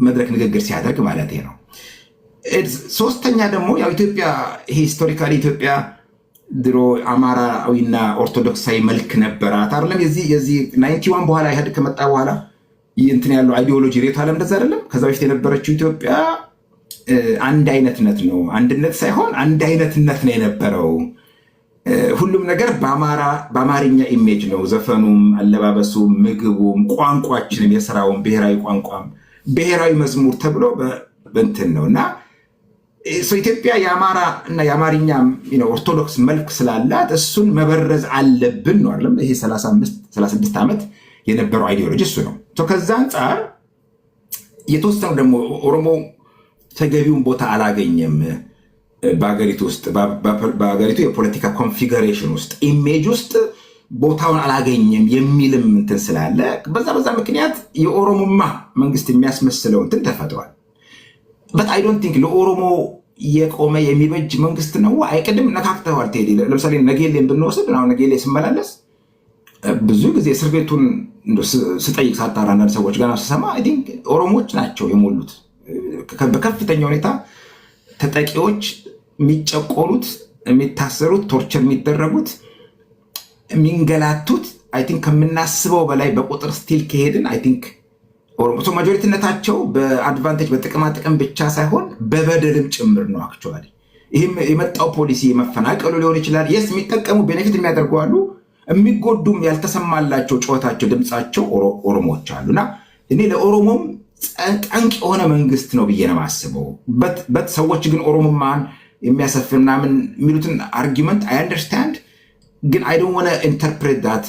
መድረክ ንግግር ሲያደርግ ማለት ነው። ሶስተኛ ደግሞ ያው ኢትዮጵያ ይሄ historically ኢትዮጵያ ድሮ አማራዊና ኦርቶዶክሳዊ መልክ ነበራት አይደለም። የዚህ 91 በኋላ ኢህአዴግ ከመጣ በኋላ እንትን ያለው ideology ሬቱ አለም እንደዛ አይደለም። ከዛ በፊት የነበረችው ኢትዮጵያ አንድ አይነትነት ነው፣ አንድነት ሳይሆን አንድ አይነትነት ነው የነበረው። ሁሉም ነገር በአማርኛ image ነው። ዘፈኑም፣ አለባበሱም፣ ምግቡም፣ ቋንቋችንም፣ የስራውን ብሔራዊ ቋንቋም ብሔራዊ መዝሙር ተብሎ በእንትን ነው። እና ኢትዮጵያ የአማራ እና የአማርኛ ኦርቶዶክስ መልክ ስላላት እሱን መበረዝ አለብን ነው አይደለም። ይሄ 35 36 ዓመት የነበረው ideology እሱ ነው። ከዛ አንጻር የተወሰኑ ደግሞ ኦሮሞ ተገቢውን ቦታ አላገኘም በሀገሪቱ ውስጥ፣ በሀገሪቱ የፖለቲካ configuration ውስጥ፣ image ውስጥ ቦታውን አላገኘም የሚልም እንትን ስላለ በዛ ምክንያት የኦሮሞማ መንግስት የሚያስመስለው እንትን ተፈጥሯል። But I don't think ለኦሮሞ የቆመ የሚበጅ መንግስት ነው። አይቅድም ነካክተዋል። ቴዲ፣ ለምሳሌ ነጌሌን ብንወስድ አሁን ነጌሌ ስመላለስ ብዙ ጊዜ እስር ቤቱን ስጠይቅ፣ ሳጣራ፣ አንዳንድ ሰዎች ገና ስሰማ I think ኦሮሞዎች ናቸው የሞሉት። በከፍተኛ ሁኔታ ተጠቂዎች፣ የሚጨቆኑት፣ የሚታሰሩት፣ torture የሚደረጉት፣ የሚንገላቱት I think ከምናስበው በላይ በቁጥር still ከሄድን I think majority ነታቸው በ advantage በጥቅማ ጥቅም ብቻ ሳይሆን በበደልም ጭምር ነው። Actually ይህም የመጣው ፖሊሲ የመፈናቀሉ ሊሆን ይችላል። Yes፣ የሚጠቀሙ benefit የሚያደርጉ አሉ፣ የሚጎዱም ያልተሰማላቸው ጩኸታቸው ድምፃቸው ኦሮሞዎች አሉ። እና እኔ ለኦሮሞም ጠንቅ የሆነ መንግስት ነው ብዬ ነው የማስበው። But ሰዎች ግን ኦሮሞማን የሚያሰፍን ምናምን የሚሉትን argument I understand፣ ግን I don't wanna interpret that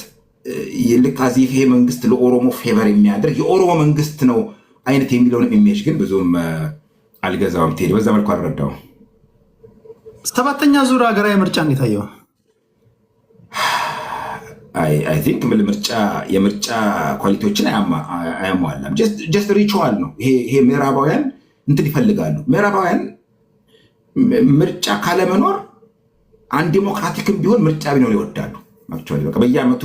ልክ as if ይሄ መንግስት ለኦሮሞ favor የሚያደርግ የኦሮሞ መንግስት ነው አይነት የሚለውን image ግን ብዙም አልገዛውም። ቴዲ፣ በዛ መልኩ አልረዳውም። ሰባተኛ ዙር ሀገራዊ ምርጫ እንዴት አየኸው? I think ምርጫ የምርጫ quality ዎችን አያሟላም። Just ritual ነው ይሄ። ምዕራባውያን እንትን ይፈልጋሉ። ምዕራባውያን ምርጫ ካለመኖር undemocratic ም ቢሆን ምርጫ ቢኖር ይወዳሉ። Actually በቃ በየዓመቱ፣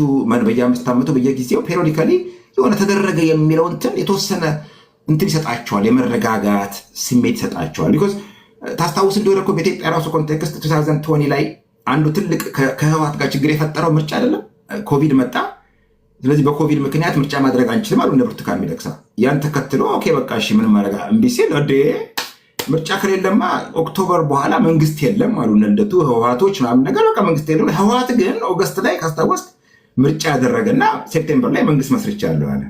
በየ5 ዓመቱ፣ በየጊዜው periodically የሆነ ተደረገ የሚለው እንትን የተወሰነ እንትን ይሰጣቸዋል፣ የመረጋጋት ስሜት ይሰጣቸዋል። Because ታስታውስ እንደሆነ እኮ በኢትዮጵያ ራሱ context 2020 ላይ አንዱ ትልቅ ከህወሓት ጋር ችግር የፈጠረው ምርጫ አይደለም፣ ኮቪድ መጣ። ስለዚህ በኮቪድ ምክንያት ምርጫ ማድረግ አንችልም አሉ እነ ብርቱካን ሚደቅሳ። ያን ተከትሎ okay በቃ እሺ ምንም ማድረግ እምቢ ሲል፣ እንዴ ምርጫ ከሌለማ October በኋላ መንግስት የለም አሉ እነ ልደቱ፣ ህወሓቶች ምናምን ነገር፣ በቃ መንግስት የለም። ህወሓት ግን August ላይ ካስታወስክ ምርጫ ያደረገና September ላይ መንግስት መስርቻለሁ አለ።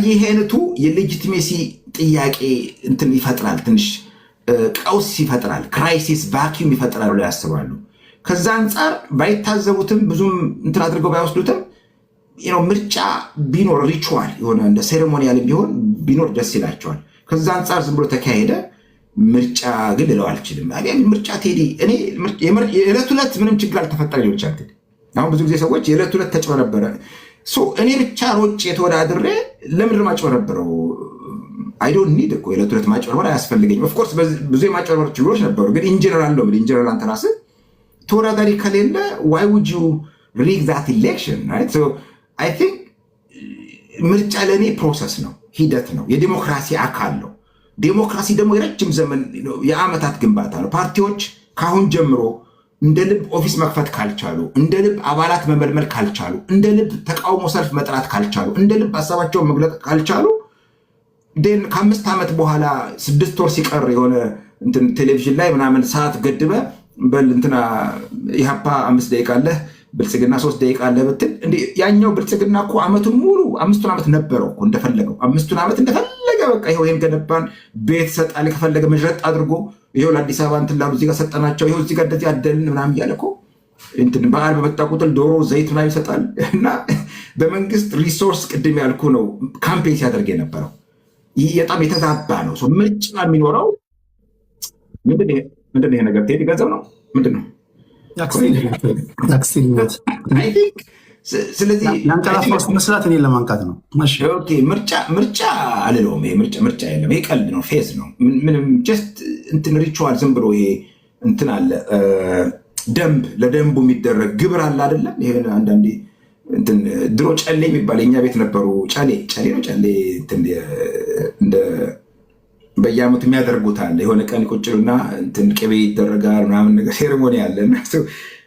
ይህ አይነቱ የ legitimacy ጥያቄ እንትን ይፈጥራል፣ ትንሽ ቀውስ ይፈጥራል፣ crisis vacuum ይፈጥራል ብለው ያስባሉ። ከዛ አንጻር ባይታዘቡትም፣ ብዙም እንትን አድርገው ባይወስዱትም ምርጫ ቢኖር፣ ritual የሆነ እንደ ceremonial ቢሆን ቢኖር ደስ ይላቸዋል። ከዛ አንጻር ዝም ብሎ ተካሄደ። ምርጫ ግን ልለው አልችልም። ምርጫ ቴዲ፣ እኔ የዕለት ዕለት ምንም ችግር አልተፈጠረ ሊሆን ይችላል። አሁን ብዙ ጊዜ ሰዎች የዕለት ዕለት ተጭበረበረ፣ እኔ ብቻ ሮጬ ተወዳድሬ ለምንድን ማጭበረበረው? I don't need እኮ፣ የዕለት ዕለት ማጭበርበር አያስፈልገኝም። Of course ብዙ የማጭበርበር ችግሮች ነበሩ፣ ግን in general ነው። In general አንተ ራስህ ተወዳዳሪ ከሌለ why would you rig that election, right? I think ምርጫ ለእኔ process ነው፣ ሂደት ነው፣ የዲሞክራሲ አካል ነው። ዴሞክራሲ ደግሞ የረጅም ዘመን፣ የዓመታት ግንባታ ነው። ፓርቲዎች ከአሁን ጀምሮ እንደ ልብ office መክፈት ካልቻሉ፣ እንደ ልብ አባላት መመልመል ካልቻሉ፣ እንደ ልብ ተቃውሞ ሰልፍ መጥራት ካልቻሉ፣ እንደ ልብ ሀሳባቸውን መግለጥ ካልቻሉ፣ then ከ5 ዓመት በኋላ 6 ወር ሲቀር የሆነ ቴሌቪዥን ላይ ምናምን ሰዓት ገድበ በል እንትና ኢህአፓ 5 ደቂቃ አለህ፣ ብልጽግና 3 ደቂቃ አለ ብትል፣ ያኛው ብልጽግና እኮ ዓመቱን ሙሉ፣ 5ቱን ዓመት ነበረው እኮ እንደፈለገው፣ 5ቱን ዓመት እንደፈለገ በቃ ይኸው ይሄን ገነባን፣ ቤት ሰጣል፣ ከፈለገ መዥረጥ አድርጎ ይኸው ለአዲስ አበባ እንትን ላሉ እዚህ ጋር ሰጠናቸው፣ ይኸው እዚህ ጋር እንደዚህ አደልን ምናምን እያለ እኮ እንትን በዓል በመጣ ቁጥር ዶሮ፣ ዘይት ምናምን ይሰጣል። እና በመንግስት resource ቅድም ያልኩ ነው campaign ሲያደርግ የነበረው። ይህ በጣም የተዛባ ነው። ምርጫ የሚኖረው ምንድን ነው? ይሄ ነገር ቴዲ ገንዘብ ነው፣ ምንድን ነው? I think ስለዚህ ያንቀላፋ መስላት እኔን ለማንቃት ነው። ምርጫ ምርጫ አልለውም። ይሄ ምርጫ ምርጫ የለም። ይሄ ቀልድ ነው፣ ፌዝ ነው። ምንም just እንትን ritual ዝም ብሎ ይሄ እንትን አለ፣ ደንብ፣ ለደንቡ የሚደረግ ግብር አለ አይደለም። ይሄ አንዳንዴ እንትን ድሮ ጨሌ የሚባል የኛ ቤት ነበሩ። ጨሌ፣ ጨሌ ነው፣ ጨሌ እንደ በየዓመቱ የሚያደርጉት አለ። የሆነ ቀን ቁጭሉና እንትን ቅቤ ይደረጋል ምናምን ነገር ceremony አለ።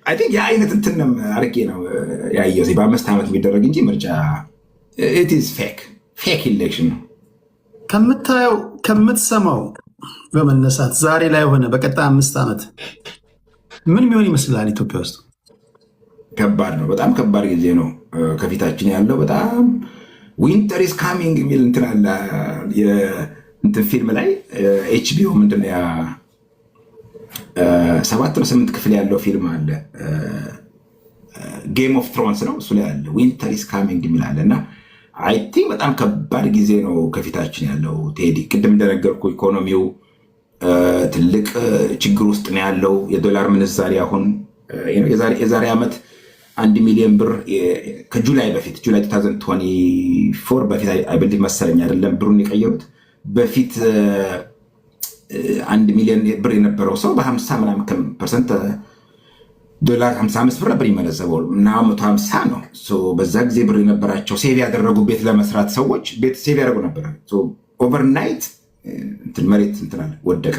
I think ያ አይነት እንትን አድርጌ ነው ያየሁት። በ5 ዓመት የሚደረግ እንጂ ምርጫ it is fake election ነው። ከምታየው ከምትሰማው በመነሳት ዛሬ ላይ ሆነ በቀጣይ 5 ዓመት ምን የሚሆን ይመስላል ኢትዮጵያ ውስጥ? ከባድ ነው። በጣም ከባድ ጊዜ ነው ከፊታችን ያለው። በጣም winter is coming የሚል እንትን አለ እንትን ፊልም ላይ፣ HBO ምንድን ነው፣ ሰባት ነው ስምንት ክፍል ያለው ፊልም አለ። Game of Thrones ነው፣ እሱ ላይ አለ winter is coming የሚል አለ። እና I think በጣም ከባድ ጊዜ ነው ከፊታችን ያለው ቴዲ። ቅድም እንደነገርኩ ኢኮኖሚው ትልቅ ችግር ውስጥ ነው ያለው። የዶላር ምንዛሪ አሁን የዛሬ ዓመት 1 ሚሊዮን ብር ከ July በፊት፣ July 2024 በፊት I believe መሰለኝ አይደለም ብሩን የቀየሩት፣ በፊት 1 ሚሊዮን ብር የነበረው ሰው በ50 ምናምን percent ዶላር 55 ብር ነበር የሚመነዘበው እና 150 ነው። በዛ ጊዜ ብር የነበራቸው፣ save ያደረጉ፣ ቤት ለመስራት ሰዎች ቤት save ያደረጉ ነበረ። Overnight መሬት እንትን አለ፣ ወደቀ።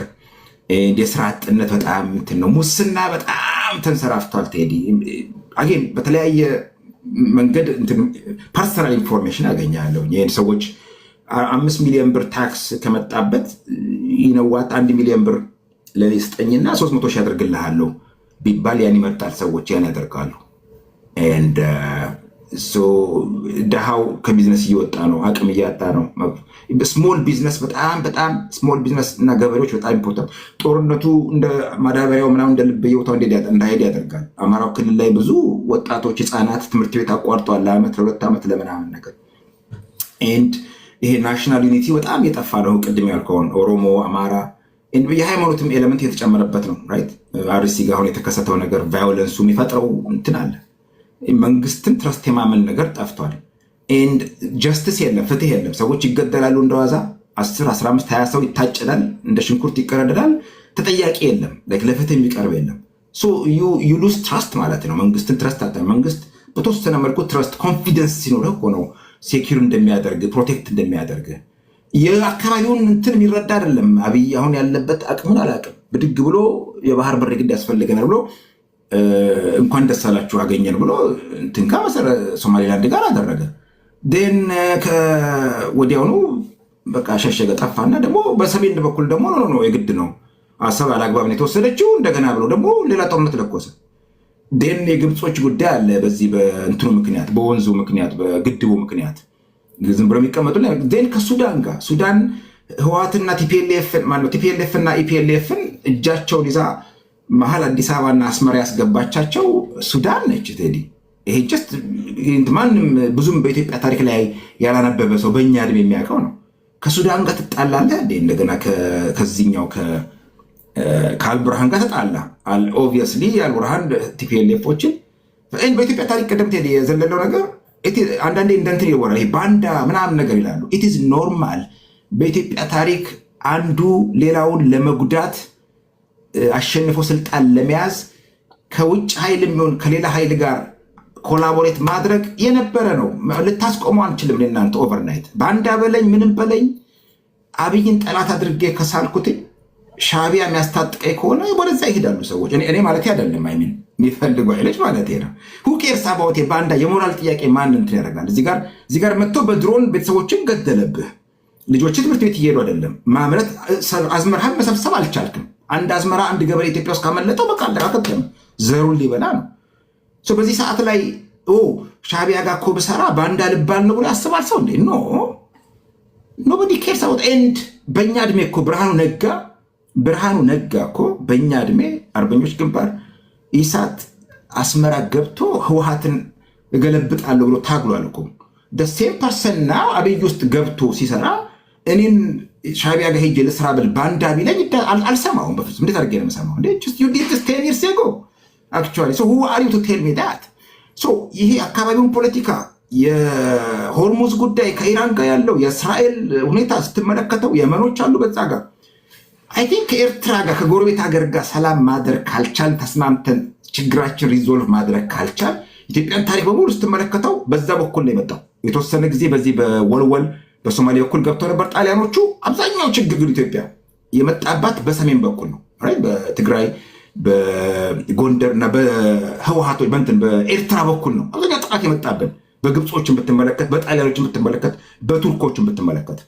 የስራ አጥነት በጣም እንትን ነው። ሙስና በጣም ተንሰራፍቷል። ቴዲ፣ again በተለያየ መንገድ personal information አገኛለሁ። ይህን ሰዎች 5 ሚሊዮን ብር tax ከመጣበት ይነዋት 1 ሚሊዮን ብር ለእኔ ስጠኝና 300 ሺህ አደርግልሃለሁ ቢባል ያን ይመርጣል። ሰዎች ያን ያደርጋሉ። ድሃው ከቢዝነስ እየወጣ ነው፣ አቅም እያጣ ነው። Small business በጣም በጣም small business እና ገበሬዎች በጣም important። ጦርነቱ እንደ ማዳበሪያው ምናምን እንደ ልብ በየቦታው እንዳይሄድ ያደርጋል። አማራው ክልል ላይ ብዙ ወጣቶች፣ ህፃናት ትምህርት ቤት አቋርጠዋል ለዓመት፣ ለ2 ዓመት፣ ለምናምን ነገር። And ይሄ national unity በጣም የጠፋ ነው። ቅድም ያልከውን ኦሮሞ፣ አማራ፣ የሃይማኖትም element የተጨመረበት ነው። Right፣ አርሲ ጋር አሁን የተከሰተው ነገር violence ኡ የሚፈጥረው እንትን አለ። መንግስትን trust የማመን ነገር ጠፍቷል። And justice የለም፣ ፍትህ የለም። ሰዎች ይገደላሉ እንደዋዛ፣ 10፣ 15፣ 20 ሰው ይታጨዳል፣ እንደ ሽንኩርት ይቀረደዳል። ተጠያቂ የለም፣ ለፍትህ የሚቀርብ የለም። You lose trust ማለት ነው። መንግስትን trust አታ መንግስት በተወሰነ መልኩ trust confidence ሲኖርህ እኮ ነው Secure እንደሚያደርግ፣ protect እንደሚያደርግ የአካባቢውን እንትን የሚረዳ አይደለም። አብይ አሁን ያለበት አቅሙን አላውቅም። ብድግ ብሎ የባህር በር ግድ ያስፈልገናል ብሎ፣ እንኳን ደስ አላችሁ አገኘን ብሎ እንትን ጋር ሶማሌላንድ ጋር አደረገ። Then ወዲያውኑ በቃ ሸሸገ፣ ጠፋና ደግሞ በሰሜን በኩል ደግሞ no no የግድ ነው፣ አሰብ አላግባብ ነው የተወሰደችው እንደገና ብሎ ደግሞ ሌላ ጦርነት ለኮሰ። Then የግብጾች ጉዳይ አለ። በዚህ በእንትኑ ምክንያት፣ በወንዙ ምክንያት፣ በግድቡ ምክንያት ዝም ብሎ የሚቀመጡ። Then ከሱዳን ጋር፣ ሱዳን ህወሓትና TPLF ማነው TPLF እና EPLF ን እጃቸውን ይዛ መሀል አዲስ አበባና አስመራ ያስገባቻቸው ሱዳን ነች። ቴዲ፣ ይሄ just ማንም ብዙም በኢትዮጵያ ታሪክ ላይ ያላነበበ ሰው በእኛ እድሜ የሚያውቀው ነው። ከሱዳን ጋር ትጣላለህ እንዴ? እንደገና ከዚህኛው ከአልቡርሃን ጋር ተጣላ። Obviously አልቡርሃን TPLF ኦችን በኢትዮጵያ ታሪክ ቀደም ቴዲ የዘለለው ነገር አንዳንዴ እንደ እንትን ይወራል፣ ይሄ ባንዳ ምናምን ነገር ይላሉ። It's normal። በኢትዮጵያ ታሪክ አንዱ ሌላውን ለመጉዳት፣ አሸንፎ ስልጣን ለመያዝ ከውጭ ኃይል የሚሆን ከሌላ ኃይል ጋር collaborate ማድረግ የነበረ ነው። ልታስቆመው አንችልም። እናንተ overnight ባንዳ በለኝ ምንም በለኝ አብይን ጠላት አድርጌ ከሳልኩትኝ ሻቢያ የሚያስታጥቀኝ ከሆነ ወደዛ ይሄዳሉ ሰዎች። እኔ ማለት አይደለም፣ I mean የሚፈልጉ ኃይሎች ማለት ነው። Who cares about ባንዳ? የሞራል ጥያቄ ማን እንትን ያደርጋል? እዚህ ጋር መጥቶ በድሮን ቤተሰቦችን ገደለብህ። ልጆች ትምህርት ቤት እየሄዱ አይደለም። ማምረት፣ አዝመራህን መሰብሰብ አልቻልክም። አንድ አዝመራ አንድ ገበሬ ኢትዮጵያ ውስጥ ካመለጠው በቃ አለቃቀም ዘሩን ሊበላ ነው። በዚህ ሰዓት ላይ ሻቢያ ጋር እኮ ብሰራ ባንዳ ልባል ነው ብሎ ያስባል ሰው እንዴ? No, nobody cares about። And በእኛ እድሜ እኮ ብርሃኑ ነጋ እኮ በእኛ እድሜ አርበኞች ግንባር፣ ኢሳት፣ አስመራ ገብቶ ህወሓትን እገለብጣለሁ ብሎ ታግሏል እኮ። Same person now አብይ ውስጥ ገብቶ ሲሰራ እኔን ሻቢያ ጋር ሄጄ ልስራ ብል ባንዳ ቢለኝ አልሰማውም በፍጹም። እንዴት አድርጌ ነው የምሰማው? 10 years ago actually, so who are you to tell me that? So ይሄ አካባቢውን ፖለቲካ፣ የሆርሙዝ ጉዳይ፣ ከኢራን ጋር ያለው የእስራኤል ሁኔታ ስትመለከተው የመኖች አሉ በዛ ጋር። I think ከኤርትራ ጋር፣ ከጎረቤት ሀገር ጋር ሰላም ማድረግ ካልቻል፣ ተስማምተን ችግራችን resolve ማድረግ ካልቻል፣ ኢትዮጵያን ታሪክ በሙሉ ስትመለከተው በዛ በኩል ነው የመጣው። የተወሰነ ጊዜ በዚህ በወልወል በሶማሌ በኩል ገብተው ነበር ጣሊያኖቹ። አብዛኛው ችግር ግን ኢትዮጵያ የመጣባት በሰሜን በኩል ነው። በትግራይ፣ በጎንደር እና በህወሓቶች በእንትን በኤርትራ በኩል ነው አብዛኛው ጥቃት የመጣብን። በግብጾችን ብትመለከት፣ በጣሊያኖችን ብትመለከት፣ በቱርኮችን ብትመለከት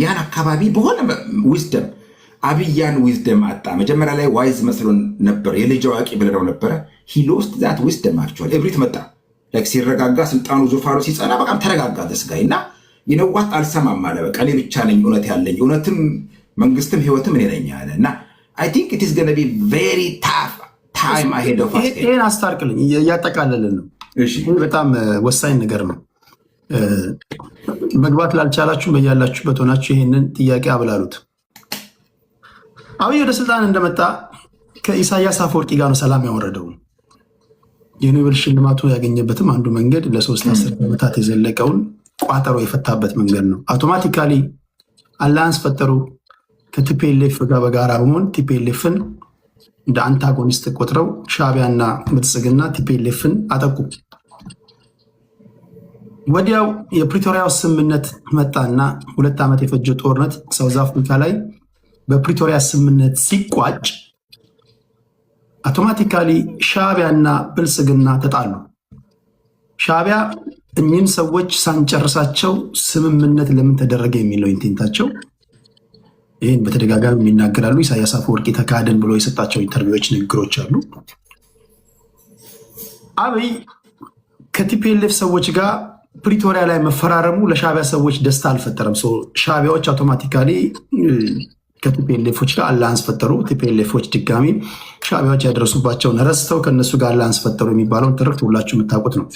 ያን አካባቢ በሆነ wisdom አብይ ያን wisdom አጣ። መጀመሪያ ላይ wise መስሎን ነበር፣ የልጅ አዋቂ ብለነው ነበረ። He lost that wisdom actually። እብሪት መጣ። ሲረጋጋ፣ ስልጣኑ ዙፋኑ ሲጸና በጣም ተረጋጋ this guy እና you know what፣ አልሰማም አለ። በቃ እኔ ብቻ ነኝ እውነት ያለኝ፣ እውነትም መንግስትም ህይወትም እኔ ነኝ አለ። እና I think it is gonna be very tough time ahead of us። ይሄን አስታርቅልኝ፣ እያጠቃለልን ነው። ይህ በጣም ወሳኝ ነገር ነው። መግባት ላልቻላችሁ በያላችሁበት ሆናችሁ ይሄንን ጥያቄ አብላሉት። አብይ ወደ ስልጣን እንደመጣ ከኢሳያስ አፈወርቂ ጋር ነው ሰላም ያወረደው። የኖቤል ሽልማቱ ያገኘበትም አንዱ መንገድ ለ3 አስርት ዓመታት የዘለቀውን ቋጠሮ የፈታበት መንገድ ነው። Automatically alliance ፈጠሩ ከ TPLF ጋር። በጋራ በመሆን TPLF ን እንደ antagonist ቆጥረው ሻዕቢያና ብልጽግና TPLF ን አጠቁ። ወዲያው የፕሪቶሪያው ስምምነት መጣና 2 ዓመት የፈጀ ጦርነት South Africa ላይ በፕሪቶሪያ ስምምነት ሲቋጭ automatically ሻዕቢያና ብልጽግና ተጣሉ። ሻዕቢያ እኚህን ሰዎች ሳንጨርሳቸው ስምምነት ለምን ተደረገ የሚለው intent ኣቸው፣ ይህን በተደጋጋሚ የሚናገራሉ። ኢሳያስ አፈወርቂ ተካደን ብሎ የሰጣቸው interview ዎች፣ ንግግሮች አሉ። አብይ ከ TPLF ሰዎች ጋር ፕሪቶሪያ ላይ መፈራረሙ ለሻዕቢያ ሰዎች ደስታ አልፈጠረም። ሻዕቢያዎች automatically ከ TPLF ኦች ጋር alliance ፈጠሩ። TPLF ኦች ድጋሚ ሻዕቢያዎች ያደረሱባቸውን ረስተው ከእነሱ ጋር alliance ፈጠሩ የሚባለውን ትርክት ሁላችሁ የምታውቁት ነው።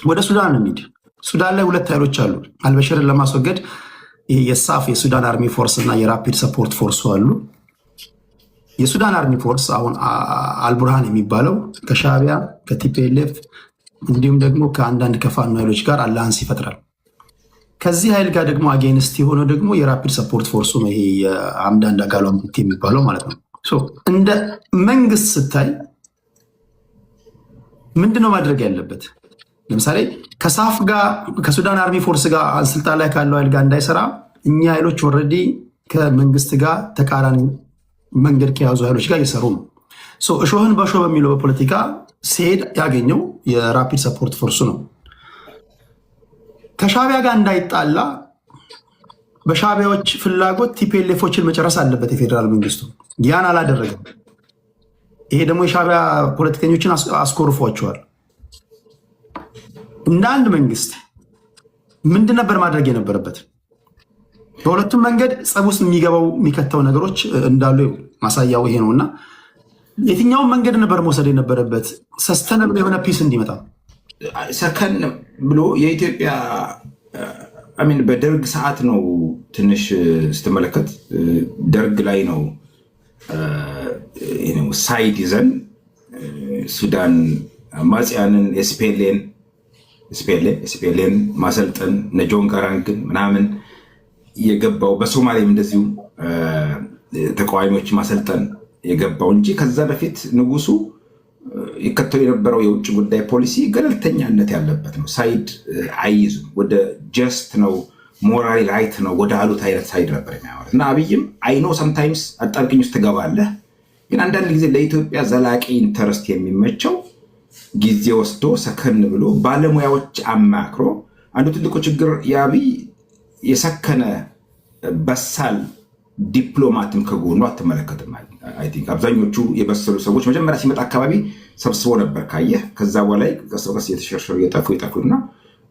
ወደ ሱዳን እንሂድ። ሱዳን ላይ ሁለት ኃይሎች አሉ። አልበሽርን ለማስወገድ ይሄ የ SAF፣ የሱዳን Army Force እና የ Rapid Support Force ኡ አሉ። የሱዳን Army Force አሁን አልቡርሃን የሚባለው ከሻዕቢያ፣ ከ TPLF እንዲሁም ደግሞ ከአንዳንድ ከፋኖ ኃይሎች ጋር alliance ይፈጥራል። ከዚህ ኃይል ጋር ደግሞ against የሆነው ደግሞ የ Rapid Support Force ኡ ነው። ይሄ የሐምዳን ዳጋሎ የሚባለው ማለት ነው። እንደ መንግስት ስታይ ምንድነው ማድረግ ያለበት? ለምሳሌ ከ SAF ጋር፣ ከሱዳን army force ጋር፣ ስልጣን ላይ ካለው ኃይል ጋር እንዳይሰራ እኛ ኃይሎች already ከመንግስት ጋር ተቃራኒ መንገድ ከያዙ ኃይሎች ጋር እየሰሩ ነው። እሾህን በእሾህ በሚለው በፖለቲካ ሲሄድ ያገኘው የ Rapid Support Force ኡ ነው። ከሻቢያ ጋር እንዳይጣላ በሻቢያዎች ፍላጎት TPLF ኦችን መጨረስ አለበት የፌዴራል መንግስቱ። ያን አላደረገም። ይሄ ደግሞ የሻቢያ ፖለቲከኞችን አስኮርፏቸዋል። እንደ አንድ መንግስት ምንድን ነበር ማድረግ የነበረበት? በሁለቱም መንገድ ጸብ ውስጥ የሚገባው የሚከተው ነገሮች እንዳሉ ማሳያው ይሄ ነው። እና የትኛውን መንገድ ነበር መውሰድ የነበረበት sustainable የሆነ peace እንዲመጣ? ሰከን ብሎ የኢትዮጵያ፣ I mean፣ በደርግ ሰዓት ነው፣ ትንሽ ስትመለከት ደርግ ላይ ነው side ይዘን ሱዳን አማጽያንን SPLA ን ማሰልጠን፣ እነ ጆን ጋራንግን ምናምን የገባው፣ በሶማሌም እንደዚሁ ተቃዋሚዎች ማሰልጠን የገባው እንጂ ከዛ በፊት ንጉሱ ይከተሉ የነበረው የውጭ ጉዳይ ፖሊሲ ገለልተኛነት ያለበት ነው። Side አይይዙም። ወደ just ነው፣ morally right ነው ወደ አሉት አይነት side ነበር የሚያወሩት። እና አብይም፣ I know sometimes አጣብቂኝ ውስጥ ትገባለህ፣ ግን አንዳንድ ጊዜ ለኢትዮጵያ ዘላቂ interest የሚመቸው ጊዜ ወስዶ፣ ሰከን ብሎ፣ ባለሙያዎች አማክሮ። አንዱ ትልቁ ችግር የአብይ የሰከነ በሳል ዲፕሎማትም ከጎኑ አትመለከትም። I think አብዛኞቹ የበሰሉ ሰዎች መጀመሪያ ሲመጣ አካባቢ ሰብስቦ ነበር ካየህ። ከዛ በኋላ ቀስ በቀስ እየተሸርሸሩ እየጠፉ የጠፉና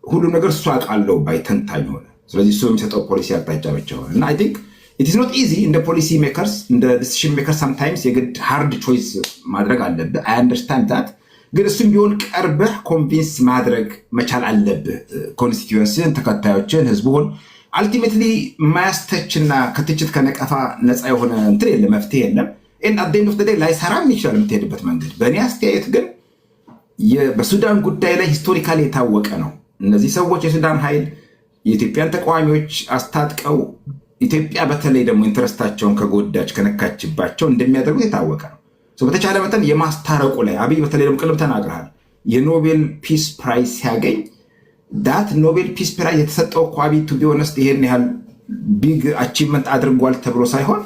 ሁሉም ነገር እሱ አውቃለሁ ባይ ተንታኝ ሆነ። ስለዚህ እሱ የሚሰጠው ፖሊሲ አቅጣጫ ብቻ ሆነ። እና I think it is not easy። እንደ policy makers፣ እንደ decision maker sometimes የግድ hard choice ማድረግ አለብህ። I understand that። ግን እሱም ቢሆን ቀርበህ convince ማድረግ መቻል አለብህ። Constituency ን፣ ተከታዮችን፣ ህዝቡን። Ultimately የማያስተችና ከትችት ከነቀፋ ነፃ የሆነ እንትን የለም፣ መፍትሄ የለም። At the end of the day ላይሰራም ይችላል የምትሄድበት መንገድ። በእኔ አስተያየት ግን በሱዳን ጉዳይ ላይ historically የታወቀ ነው። እነዚህ ሰዎች፣ የሱዳን ኃይል፣ የኢትዮጵያን ተቃዋሚዎች አስታጥቀው ኢትዮጵያ በተለይ ደግሞ interest ኣቸውን ከጎዳች፣ ከነካችባቸው እንደሚያደርጉት የታወቀ ነው። በተቻለ መጠን የማስታረቁ ላይ አብይ በተለይ ደግሞ ቅድም ተናግረሃል። የ Nobel Peace Prize ሲያገኝ፣ that Nobel Peace Prize የተሰጠው እኮ አብይ፣ to be honest፣ ይሄን ያህል big achievement አድርጓል ተብሎ ሳይሆን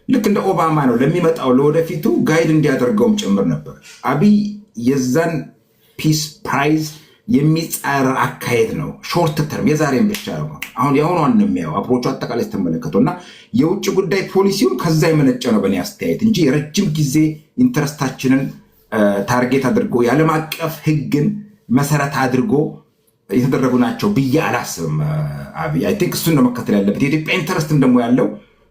ልክ እንደ ኦባማ ነው፣ ለሚመጣው ለወደፊቱ guide እንዲያደርገውም ጭምር ነበር። አብይ የዛን peace prize የሚጻረር አካሄድ ነው። Short term የዛሬን ብቻ ነው። አሁን የአሁኗን ነው የሚያየው approach ኡ አጠቃላይ ስትመለከተው። እና የውጭ ጉዳይ ፖሊሲውም ከዛ የመነጨ ነው በእኔ አስተያየት እንጂ የረጅም ጊዜ interest ኣችንን target አድርጎ፣ የዓለም አቀፍ ሕግን መሰረት አድርጎ የተደረጉ ናቸው ብዬ አላስብም። አብይ I think እሱን ነው መከተል ያለበት። የኢትዮጵያ interest ም ደግሞ ያለው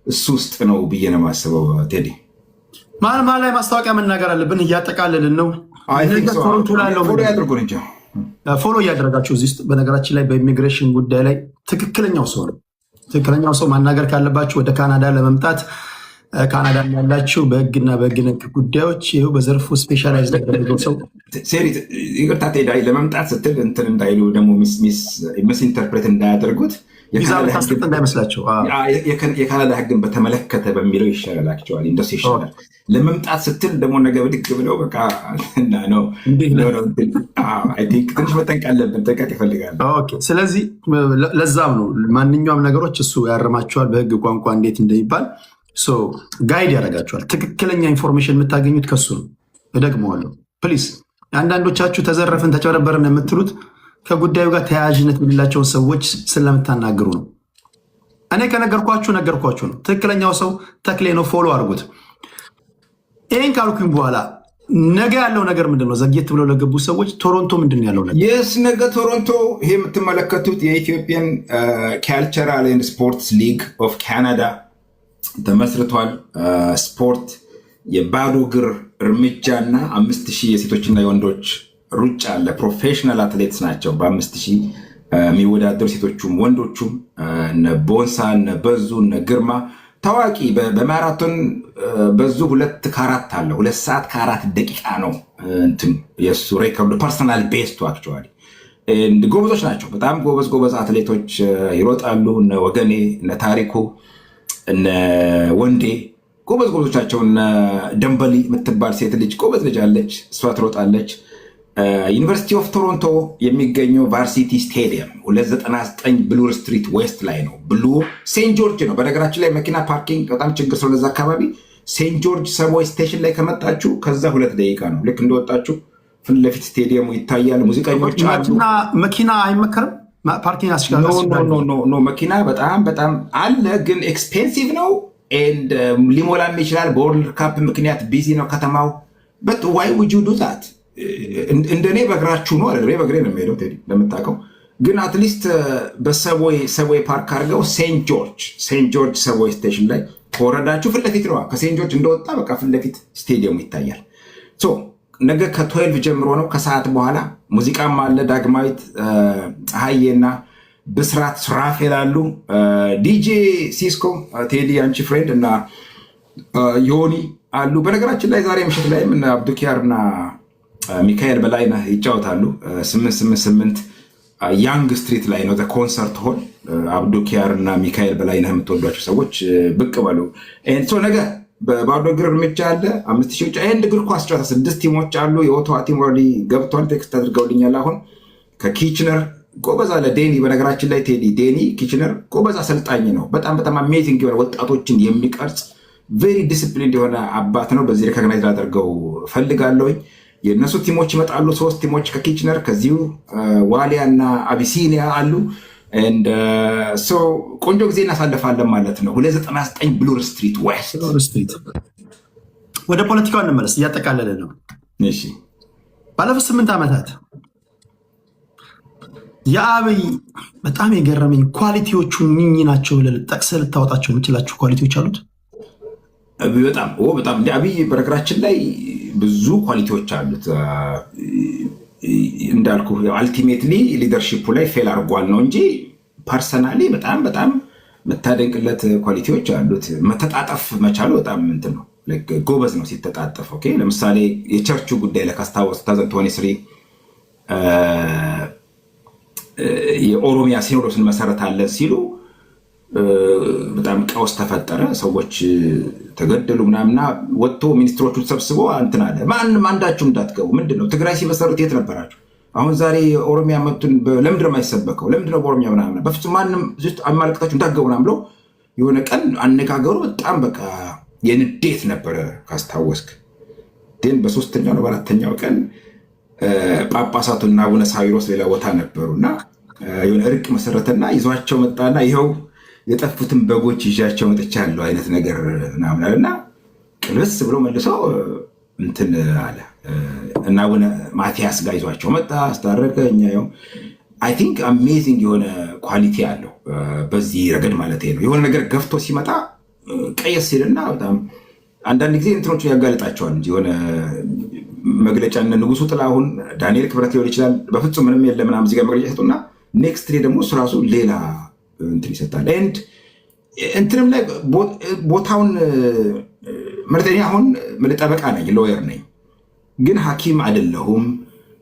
እሱ ውስጥ ነው ብዬ ነው የማስበው። ቴዲ። መሀል መሀል ላይ ማስታወቂያ መናገር አለብን። እያጠቃለልን ነው። ቶሮንቶ ላለው Follow ያድርጉን እንጂ። Follow እያደረጋችሁ እዚህ ውስጥ። በነገራችን ላይ በኢሚግሬሽን ጉዳይ ላይ ትክክለኛው ሰው ነው። ትክክለኛው ሰው ማናገር ካለባችሁ ወደ ካናዳ ለመምጣት፣ ካናዳ ያላችሁ፣ በህግና በህግ ነክ ጉዳዮች ይኸው በዘርፉ specialize ያደረገው ሰው። Sorry፣ ይቅርታ ቴዲ፣ ለመምጣት ስትል እንትን እንዳይሉ ደግሞ misinterpret እንዳያደርጉት። ቪዛ ልታስሰጥ እንዳይመስላቸው። የካናዳ ህግን በተመለከተ በሚለው ይሻላል። Actually እንደሱ ይሻላል። ለመምጣት ስትል ደግሞ ነገ ብድግ ብለው በቃ ነው። ትንሽ መጠንቀቅ አለብን። ጥንቃቄ ይፈልጋል። ስለዚህ ለዛም ነው ማንኛውም ነገሮች እሱ ያርማቸዋል። በህግ ቋንቋ እንዴት እንደሚባል guide ያደርጋቸዋል። ትክክለኛ information የምታገኙት ከሱ ነው። እደግመዋለሁ please። አንዳንዶቻችሁ ተዘረፍን ተጨበረበርን የምትሉት ከጉዳዩ ጋር ተያያዥነት የሌላቸውን ሰዎች ስለምታናግሩ ነው። እኔ ከነገርኳችሁ ነገርኳችሁ ነው። ትክክለኛው ሰው ተክሌ ነው። Follow አድርጉት። ይህን ካልኩኝ በኋላ ነገ ያለው ነገር ምንድን ነው? ዘግየት ብለው ለገቡ ሰዎች ቶሮንቶ ምንድን ነው ያለው ነገር? Yes፣ ነገ ቶሮንቶ ይሄ የምትመለከቱት የ Ethiopian Cultural and Sports League of Canada ተመስርቷል። ስፖርት፣ የባዶ እግር እርምጃ እና 5,000 የሴቶችና የወንዶች ሩጫ አለ። Professional athletes ናቸው በ5,000 የሚወዳደሩ፣ ሴቶቹም ወንዶቹም፣ እነ ቦንሳ፣ እነ በዙ፣ እነ ግርማ ታዋቂ። በማራቶን በዙ 2:04 አለ፣ 2 ሰዓት ከ4 ደቂቃ ነው እንትን የእሱ record ኡ፣ personal best ኡ actually። ጎበዞች ናቸው። በጣም ጎበዝ ጎበዝ አትሌቶች ይሮጣሉ። እነ ወገኔ፣ እነ ታሪኩ፣ እነ ወንዴ ጎበዝ ጎበዞቻቸው። እነ ደንበሊ የምትባል ሴት ልጅ፣ ጎበዝ ልጅ አለች፣ እሷ ትሮጣለች። University of Toronto የሚገኘው Varsity Stadium 299 Bloor Street West ላይ ነው። Bloor St. George ነው። በነገራችን ላይ መኪና parking በጣም ችግር ስለሆነ እዛ አካባቢ St. George subway station ላይ ከመጣችሁ ከዛ 2 ደቂቃ ነው። ልክ እንደወጣችሁ ፊት ለፊት ስቴዲየሙ ይታያል። ሙዚቀኞች አሉ። መኪና አይመከርም። Parking No, መኪና በጣም በጣም አለ፣ ግን expensive ነው። And ሊሞላም ይችላል። በ World Cup ምክንያት busy ነው ከተማው። But why would you do that? እንደኔ በእግራችሁ ነው አለ። በእግሬ ነው የሚሄደው ቴዲ እንደምታውቀው። ግን at least በ subway park አድርገው St. George subway station ላይ ከወረዳችሁ ፊት ለፊት ነዋ። ከ St. George እንደወጣ በቃ ፊት ለፊት ስቴዲየሙ ይታያል። ነገ ከ12 ጀምሮ ነው፣ ከሰዓት በኋላ ሙዚቃም አለ። ዳግማዊት ፀሐዬና ብስራት ሱራፌል አሉ። ዲጄ ሲስኮ፣ ቴዲ አንቺ friend እና ዮኒ አሉ። በነገራችን ላይ ዛሬ ምሽት ላይም እነ አብዱኪያር እና ሚካኤል በላይነህ ይጫወታሉ። 888 Yonge Street ላይ ነው concert hall። አብዱኪያር እና ሚካኤል በላይነህ የምትወዷቸው ሰዎች ብቅ በሉ። ነገ በባዶ እግር እርምጃ አለ። 5,000 ውጭ and እግር ኳስ ጨዋታ ስድስት ቲሞች አሉ። የኦቶዋ team already ገብቷል። Text አድርገውልኛል። አሁን ከኪችነር ጎበዝ አለ ዴኒ። በነገራችን ላይ ቴዲ፣ ዴኒ ኪችነር ጎበዝ አሰልጣኝ ነው። በጣም በጣም amazing የሆነ ወጣቶችን የሚቀርጽ very disciplined የሆነ አባት ነው። በዚህ recognize ላደርገው ፈልጋለሁኝ። የእነሱ ቲሞች ይመጣሉ። ሶስት ቲሞች ከኪችነር፣ ከዚሁ ዋሊያ እና አቢሲኒያ አሉ። ቆንጆ ጊዜ እናሳልፋለን ማለት ነው። 299 Bloor Street West። ወደ ፖለቲካው እንመለስ፣ እያጠቃለለ ነው። ባለፉት 8 ዓመታት የአብይ በጣም የገረመኝ quality ዎቹ እኚህ ናቸው ብለህ ጠቅሰህ ልታወጣቸው የምችላቸው quality ዎች አሉት? በጣም በጣም። እንደ አብይ በነገራችን ላይ ብዙ quality ዎች አሉት። እንዳልኩ ultimately leadership ኡ ላይ fail አድርጓል ነው እንጂ personally በጣም በጣም የምታደንቅለት quality ዎች አሉት። መተጣጠፍ መቻሉ በጣም እንትን ነው፣ ጎበዝ ነው ሲተጣጠፍ። Okay፣ ለምሳሌ የቸርቹ ጉዳይ ላይ ካስታወስ 2023 የኦሮሚያ ሲኖዶስ እንመሰረታለን ሲሉ በጣም ቀውስ ተፈጠረ። ሰዎች ተገደሉ ምናምና ወጥቶ ሚኒስትሮቹ ተሰብስቦ እንትን አለ። ማንም አንዳችሁ እንዳትገቡ። ምንድን ነው፣ ትግራይ ሲመሰርት የት ነበራችሁ? አሁን ዛሬ የኦሮሚያ መብቱን ለምንድን ነው የማይሰበከው? ለምንድን ነው በኦሮሚያ ምናምን? በፍጹም ማንም አማለክታችሁ እንዳትገቡ ምናምን ብሎ የሆነ ቀን አነጋገሩ በጣም በቃ የንዴት ነበረ ካስታወስክ። ግን በሶስተኛው ነው በአራተኛው ቀን ጳጳሳቱና አቡነ ሳዊሮስ ሌላ ቦታ ነበሩ እና የሆነ እርቅ መሰረተና ይዟቸው መጣና ይኸው የጠፉትን በጎች ይዣቸው መጥቻለሁ አይነት ነገር ምናምን አለና ቅልብስ ብሎ መልሶ እንትን አለ እና አቡነ ማቲያስ ጋር ይዟቸው መጣ፣ አስታረቀ። እኛ ያው I think amazing የሆነ quality አለው በዚህ ረገድ ማለት ነው። የሆነ ነገር ገፍቶ ሲመጣ ቀየስ ሲልና በጣም አንዳንድ ጊዜ እንትኖቹን ያጋልጣቸዋል እንጂ የሆነ መግለጫ እነ ንጉሱ ጥላሁን፣ ዳንኤል ክብረት ሊሆን ይችላል። በፍጹም ምንም የለም ምናምን እዚህ ጋር መግለጫ ይሰጡና next day ደግሞ እሱ ራሱ ሌላ እንትን ይሰጣል። And እንትንም ላይ ቦታውን ማለት እኔ አሁን ጠበቃ ነኝ፣ lawyer ነኝ፣ ግን ሐኪም አይደለሁም።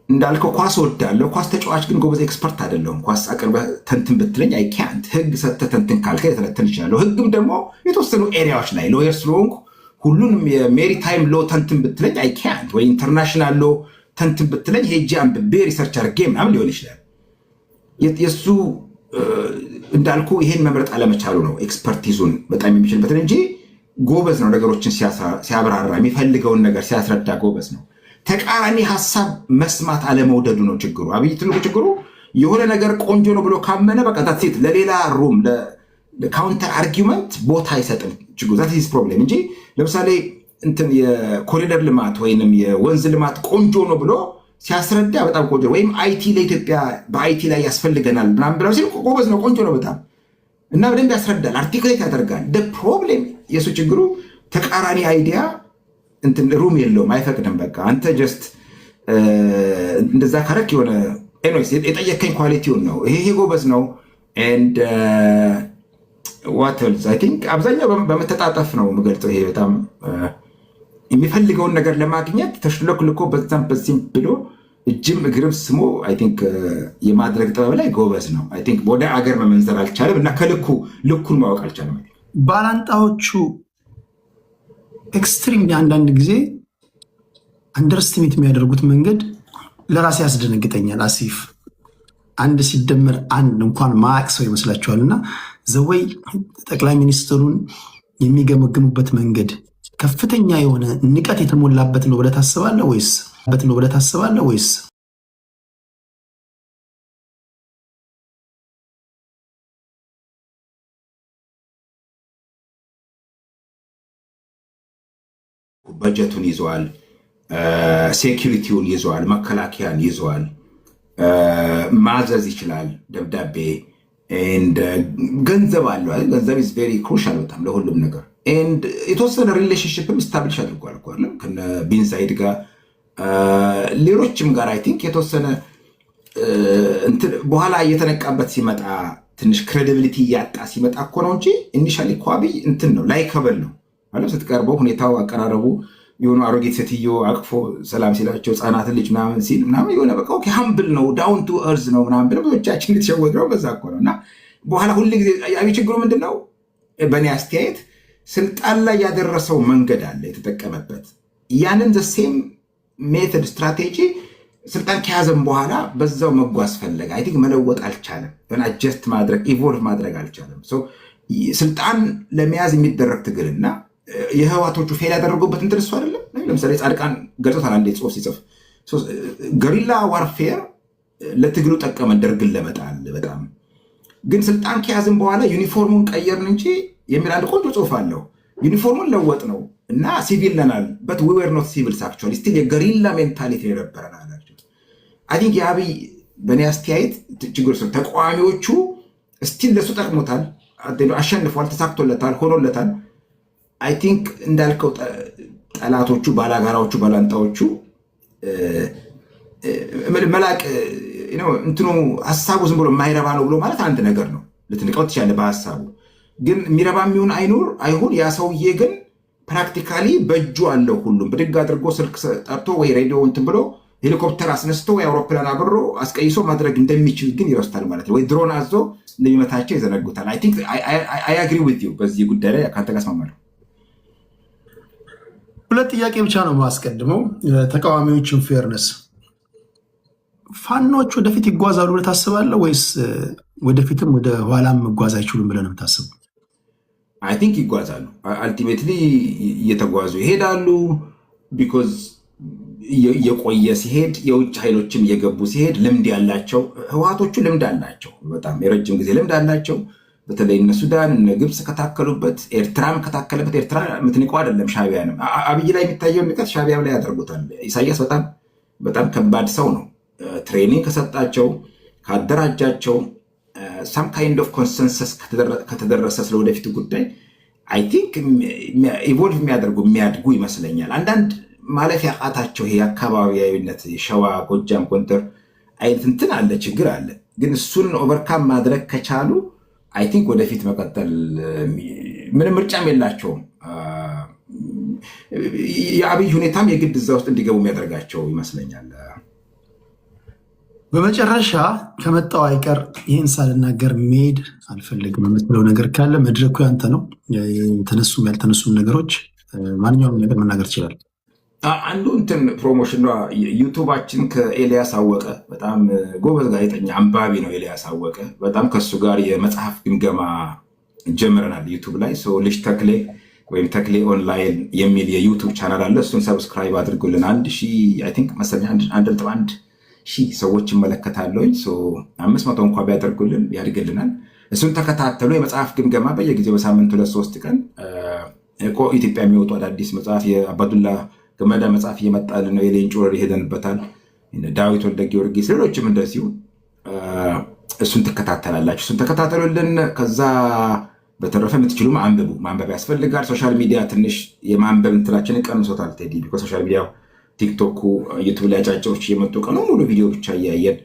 እንዳልከው ኳስ ወዳለሁ። ኳስ ተጫዋች ግን ጎበዝ expert አይደለሁም። ኳስ አቅርበህ ተንትን ብትለኝ አይ ካንት። ህግ ሰጥተህ ተንትን ካልከኝ ልተነትን እችላለሁ። ህግም ደግሞ የተወሰኑ area ዎች ላይ lawyer ስለሆንኩ ሁሉንም የ maritime law ተንትን ብትለኝ አይ ካንት፣ ወይ international law ተንትን ብትለኝ ሄጄ አንብቤ research አድርጌ ምናምን ሊሆን ይችላል። የእሱ እንዳልኩ ይሄን መምረጥ አለመቻሉ ነው expertise ኡን በጣም የሚችልበትን እንጂ ጎበዝ ነው። ነገሮችን ሲያብራራ፣ የሚፈልገውን ነገር ሲያስረዳ ጎበዝ ነው። ተቃራኒ ሀሳብ መስማት አለመውደዱ ነው ችግሩ። አብይ ትልቁ ችግሩ የሆነ ነገር ቆንጆ ነው ብሎ ካመነ በቃ that's it፣ ለሌላ room counter argument ቦታ አይሰጥም። ችግሩ that is problem እንጂ ለምሳሌ እንትን የኮሪደር ልማት ወይንም የወንዝ ልማት ቆንጆ ነው ብሎ ሲያስረዳ በጣም ቆንጆ ነው። ወይም IT ለኢትዮጵያ በ IT ላይ ያስፈልገናል ምናምን ብለው ሲል ጎበዝ ነው፣ ቆንጆ ነው በጣም እና በደንብ ያስረዳል፣ articulate ያደርጋል። Problem የእሱ ችግሩ ተቃራኒ idea እንትን room የለውም፣ አይፈቅድም። በቃ አንተ just እንደዛ ካረክ የሆነ anyways የጠየከኝ quality ውን ነው። ይሄ ጎበዝ ነው። And what else? I think አብዛኛው በመተጣጠፍ ነው የምገልጸው። ይሄ በጣም የሚፈልገውን ነገር ለማግኘት ተሽሎክልኮ በዛም በዚህም ብሎ እጅም እግርም ስሞ I think የማድረግ ጥበብ ላይ ጎበዝ ነው። I think ወደ አገር መመንዘር አልቻለም እና ከልኩ ልኩን ማወቅ አልቻለም። ባላንጣዎቹ extreme አንዳንድ ጊዜ underestimate የሚያደርጉት መንገድ ለራሴ ያስደነግጠኛል። As if አንድ ሲደመር አንድ እንኳን ማያቅ ሰው ይመስላችኋል። እና the way ጠቅላይ ሚኒስትሩን የሚገመግሙበት መንገድ ከፍተኛ የሆነ ንቀት የተሞላበት ነው ብለህ ታስባለህ ወይስ ነው ብለህ ታስባለህ ወይስ? በጀቱን ይዘዋል፣ security ውን ይዘዋል፣ መከላከያን ይዘዋል፣ ማዘዝ ይችላል፣ ደብዳቤ፣ ገንዘብ አለው። ገንዘብ is very crucial በጣም ለሁሉም ነገር። And የተወሰነ relationship ም establish አድርጓል እኮ አይደለም፣ ከነ ቢን ዛይድ ጋር፣ ሌሎችም ጋር። I think የተወሰነ በኋላ እየተነቃበት ሲመጣ፣ ትንሽ credibility እያጣ ሲመጣ እኮ ነው እንጂ initially እኮ አብይ እንትን ነው፣ likeable ነው ማለት ስትቀርበው፣ ሁኔታው፣ አቀራረቡ፣ የሆኑ አሮጌት ሴትዮ አቅፎ ሰላም ሲላቸው፣ ህፃናትን ልጅ ምናምን ሲል ምናምን፣ የሆነ በቃ okay humble ነው፣ down to earth ነው ምናምን ብለው ብዙዎቻችን የተሸወድነው በዛ እኮ ነው። እና በኋላ ሁል ጊዜ አብይ ችግሩ ምንድን ነው? በእኔ አስተያየት ስልጣን ላይ ያደረሰው መንገድ አለ የተጠቀመበት። ያንን same method፣ strategy ስልጣን ከያዘም በኋላ በዛው መጓዝ ፈለገ። I think መለወጥ አልቻለም። Adjust ማድረግ፣ evolve ማድረግ አልቻለም። ስልጣን ለመያዝ የሚደረግ ትግልና የህዋቶቹ fail ያደረጉበት እንትን እሱ አይደለም። ለምሳሌ ጻድቃን ገልጾታል አንዴ ጽሁፍ ሲጽፍ፣ guerrilla warfare ለትግሉ ጠቀመን ደርግን ለመጣል በጣም፣ ግን ስልጣን ከያዝን በኋላ ዩኒፎርሙን ቀየርን እንጂ የሚል አንድ ቆንጆ ጽሁፍ አለው። ዩኒፎርሙን ለወጥነው እና ሲቪል ነናል፣ but we were not civils actually፣ still የ guerrilla mentality የነበረን አላቸው። I think የአብይ በእኔ አስተያየት ችግር ተቃዋሚዎቹ still ለሱ ጠቅሞታል፣ አሸንፏል፣ ተሳክቶለታል፣ ሆኖለታል። I think እንዳልከው ጠላቶቹ፣ ባላጋራዎቹ፣ ባላንጣዎቹ መላቅ እንትኑ ሀሳቡ ዝም ብሎ የማይረባ ነው ብሎ ማለት አንድ ነገር ነው። ልትንቀው ትችላለህ በሀሳቡ፣ ግን የሚረባ የሚሆን አይኑር አይሁን ያ ሰውዬ ግን practically በእጁ አለው። ሁሉም ብድግ አድርጎ ስልክ ጠርቶ ወይ ሬዲዮ እንትን ብሎ ሄሊኮፕተር አስነስቶ ወይ አውሮፕላን አብሮ አስቀይሶ ማድረግ እንደሚችል ግን ይረስታል ማለት ነው። ወይ ድሮን አዞ እንደሚመታቸው ይዘነጉታል። I think I agree with you፣ በዚህ ጉዳይ ላይ ከአንተ ጋር እስማማለሁ። ሁለት ጥያቄ ብቻ ነው የማስቀድመው። ተቃዋሚዎችን fairness፣ ፋኖች ወደፊት ይጓዛሉ ብለህ ታስባለህ ወይስ ወደፊትም ወደ ኋላም መጓዝ አይችሉም ብለህ ነው የምታስበው? I think ይጓዛሉ። Ultimately እየተጓዙ ይሄዳሉ። Because እየቆየ ሲሄድ፣ የውጭ ኃይሎችም እየገቡ ሲሄድ፣ ልምድ ያላቸው ህወሓቶቹ ልምድ አላቸው። በጣም የረጅም ጊዜ ልምድ አላቸው። በተለይ እነ ሱዳን፣ እነ ግብፅ ከታከሉበት፣ ኤርትራም ከታከለበት፣ ኤርትራ የምትንቀው አይደለም። ሻቢያንም አብይ ላይ የሚታየውን ንቀት ሻቢያም ላይ ያደርጉታል። ኢሳያስ በጣም በጣም ከባድ ሰው ነው። Training ከሰጣቸው፣ ካደራጃቸው፣ some kind of consensus ከተደረሰ ስለወደፊቱ ጉዳይ I think evolve የሚያደርጉ፣ የሚያድጉ ይመስለኛል። አንዳንድ ማለፍ ያቃታቸው ይሄ አካባቢያዊነት፣ ሸዋ፣ ጎጃም፣ ጎንደር አይነት እንትን አለ፣ ችግር አለ። ግን እሱን overcome ማድረግ ከቻሉ I think ወደፊት መቀጠል ምንም ምርጫም የላቸውም። የአብይ ሁኔታም የግድ እዛ ውስጥ እንዲገቡ የሚያደርጋቸው ይመስለኛል። በመጨረሻ ከመጣው አይቀር ይህን ሳልናገር መሄድ አልፈልግም የምትለው ነገር ካለ መድረኩ ያንተ ነው። የተነሱም ያልተነሱም ነገሮች፣ ማንኛውም ነገር መናገር ትችላለህ። አንዱ እንትን promotion፣ YouTube ኣችን ከኤልያስ አወቀ፣ በጣም ጎበዝ ጋዜጠኛ አንባቢ ነው ኤልያስ አወቀ። በጣም ከሱ ጋር የመጽሐፍ ግምገማ ጀምረናል YouTube ላይ። ልጅ ተክሌ ወይም ተክሌ ኦንላይን የሚል የ YouTube channel አለ። እሱን subscribe አድርጉልን። 1000 I think መሰለኝ፣ 1.1 ሺህ ሰዎች ይመለከታለሁኝ። 500 እንኳ ቢያደርጉልን ያድግልናል። እሱን ተከታተሉ። የመጽሐፍ ግምገማ በየጊዜው በሳምንት 2-3 ቀን ኢትዮጵያ የሚወጡ አዳዲስ መጽሐፍ፣ የአባዱላ ገመዳ መጽሐፍ እየመጣልን ነው። የሌንጮ ሄደንበታል። ዳዊት ወልደ ጊዮርጊስ፣ ሌሎችም እንደዚሁ፣ እሱን ትከታተላላችሁ። እሱን ተከታተሉልን። ከዛ በተረፈ የምትችሉም አንብቡ። ማንበብ ያስፈልጋል። Social media ትንሽ የማንበብ እንትናችንን ቀንሶታል። ቴዲ፣ because social media ቲክቶኩ፣ YouTube ላይ አጫጭሮች እየመጡ ቀኑ ሙሉ ቪዲዮ ብቻ እያየን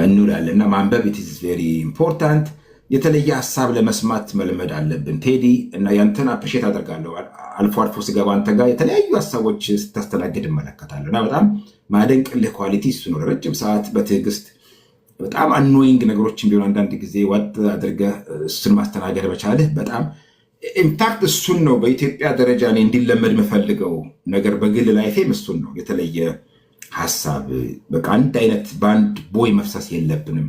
እንውላለን እና ማንበብ it is very important። የተለየ ሀሳብ ለመስማት መልመድ አለብን ቴዲ። እና ያንተን appreciate አደርጋለሁ። አልፎ አልፎ ስገባ አንተ ጋር የተለያዩ ሀሳቦች ስታስተናግድ እመለከታለሁ እና በጣም ማደንቅልህ quality እሱ ነው። ለረጅም ሰዓት በትዕግስት በጣም annoying ነገሮችን ቢሆን አንዳንድ ጊዜ ዋጥ አድርገህ እሱን ማስተናገድ መቻልህ በጣም፣ in fact እሱን ነው በኢትዮጵያ ደረጃ እኔ እንዲለመድ የምፈልገው ነገር። በግል life ኤም እሱን ነው፣ የተለየ ሀሳብ በቃ አንድ አይነት በአንድ ቦይ መፍሰስ የለብንም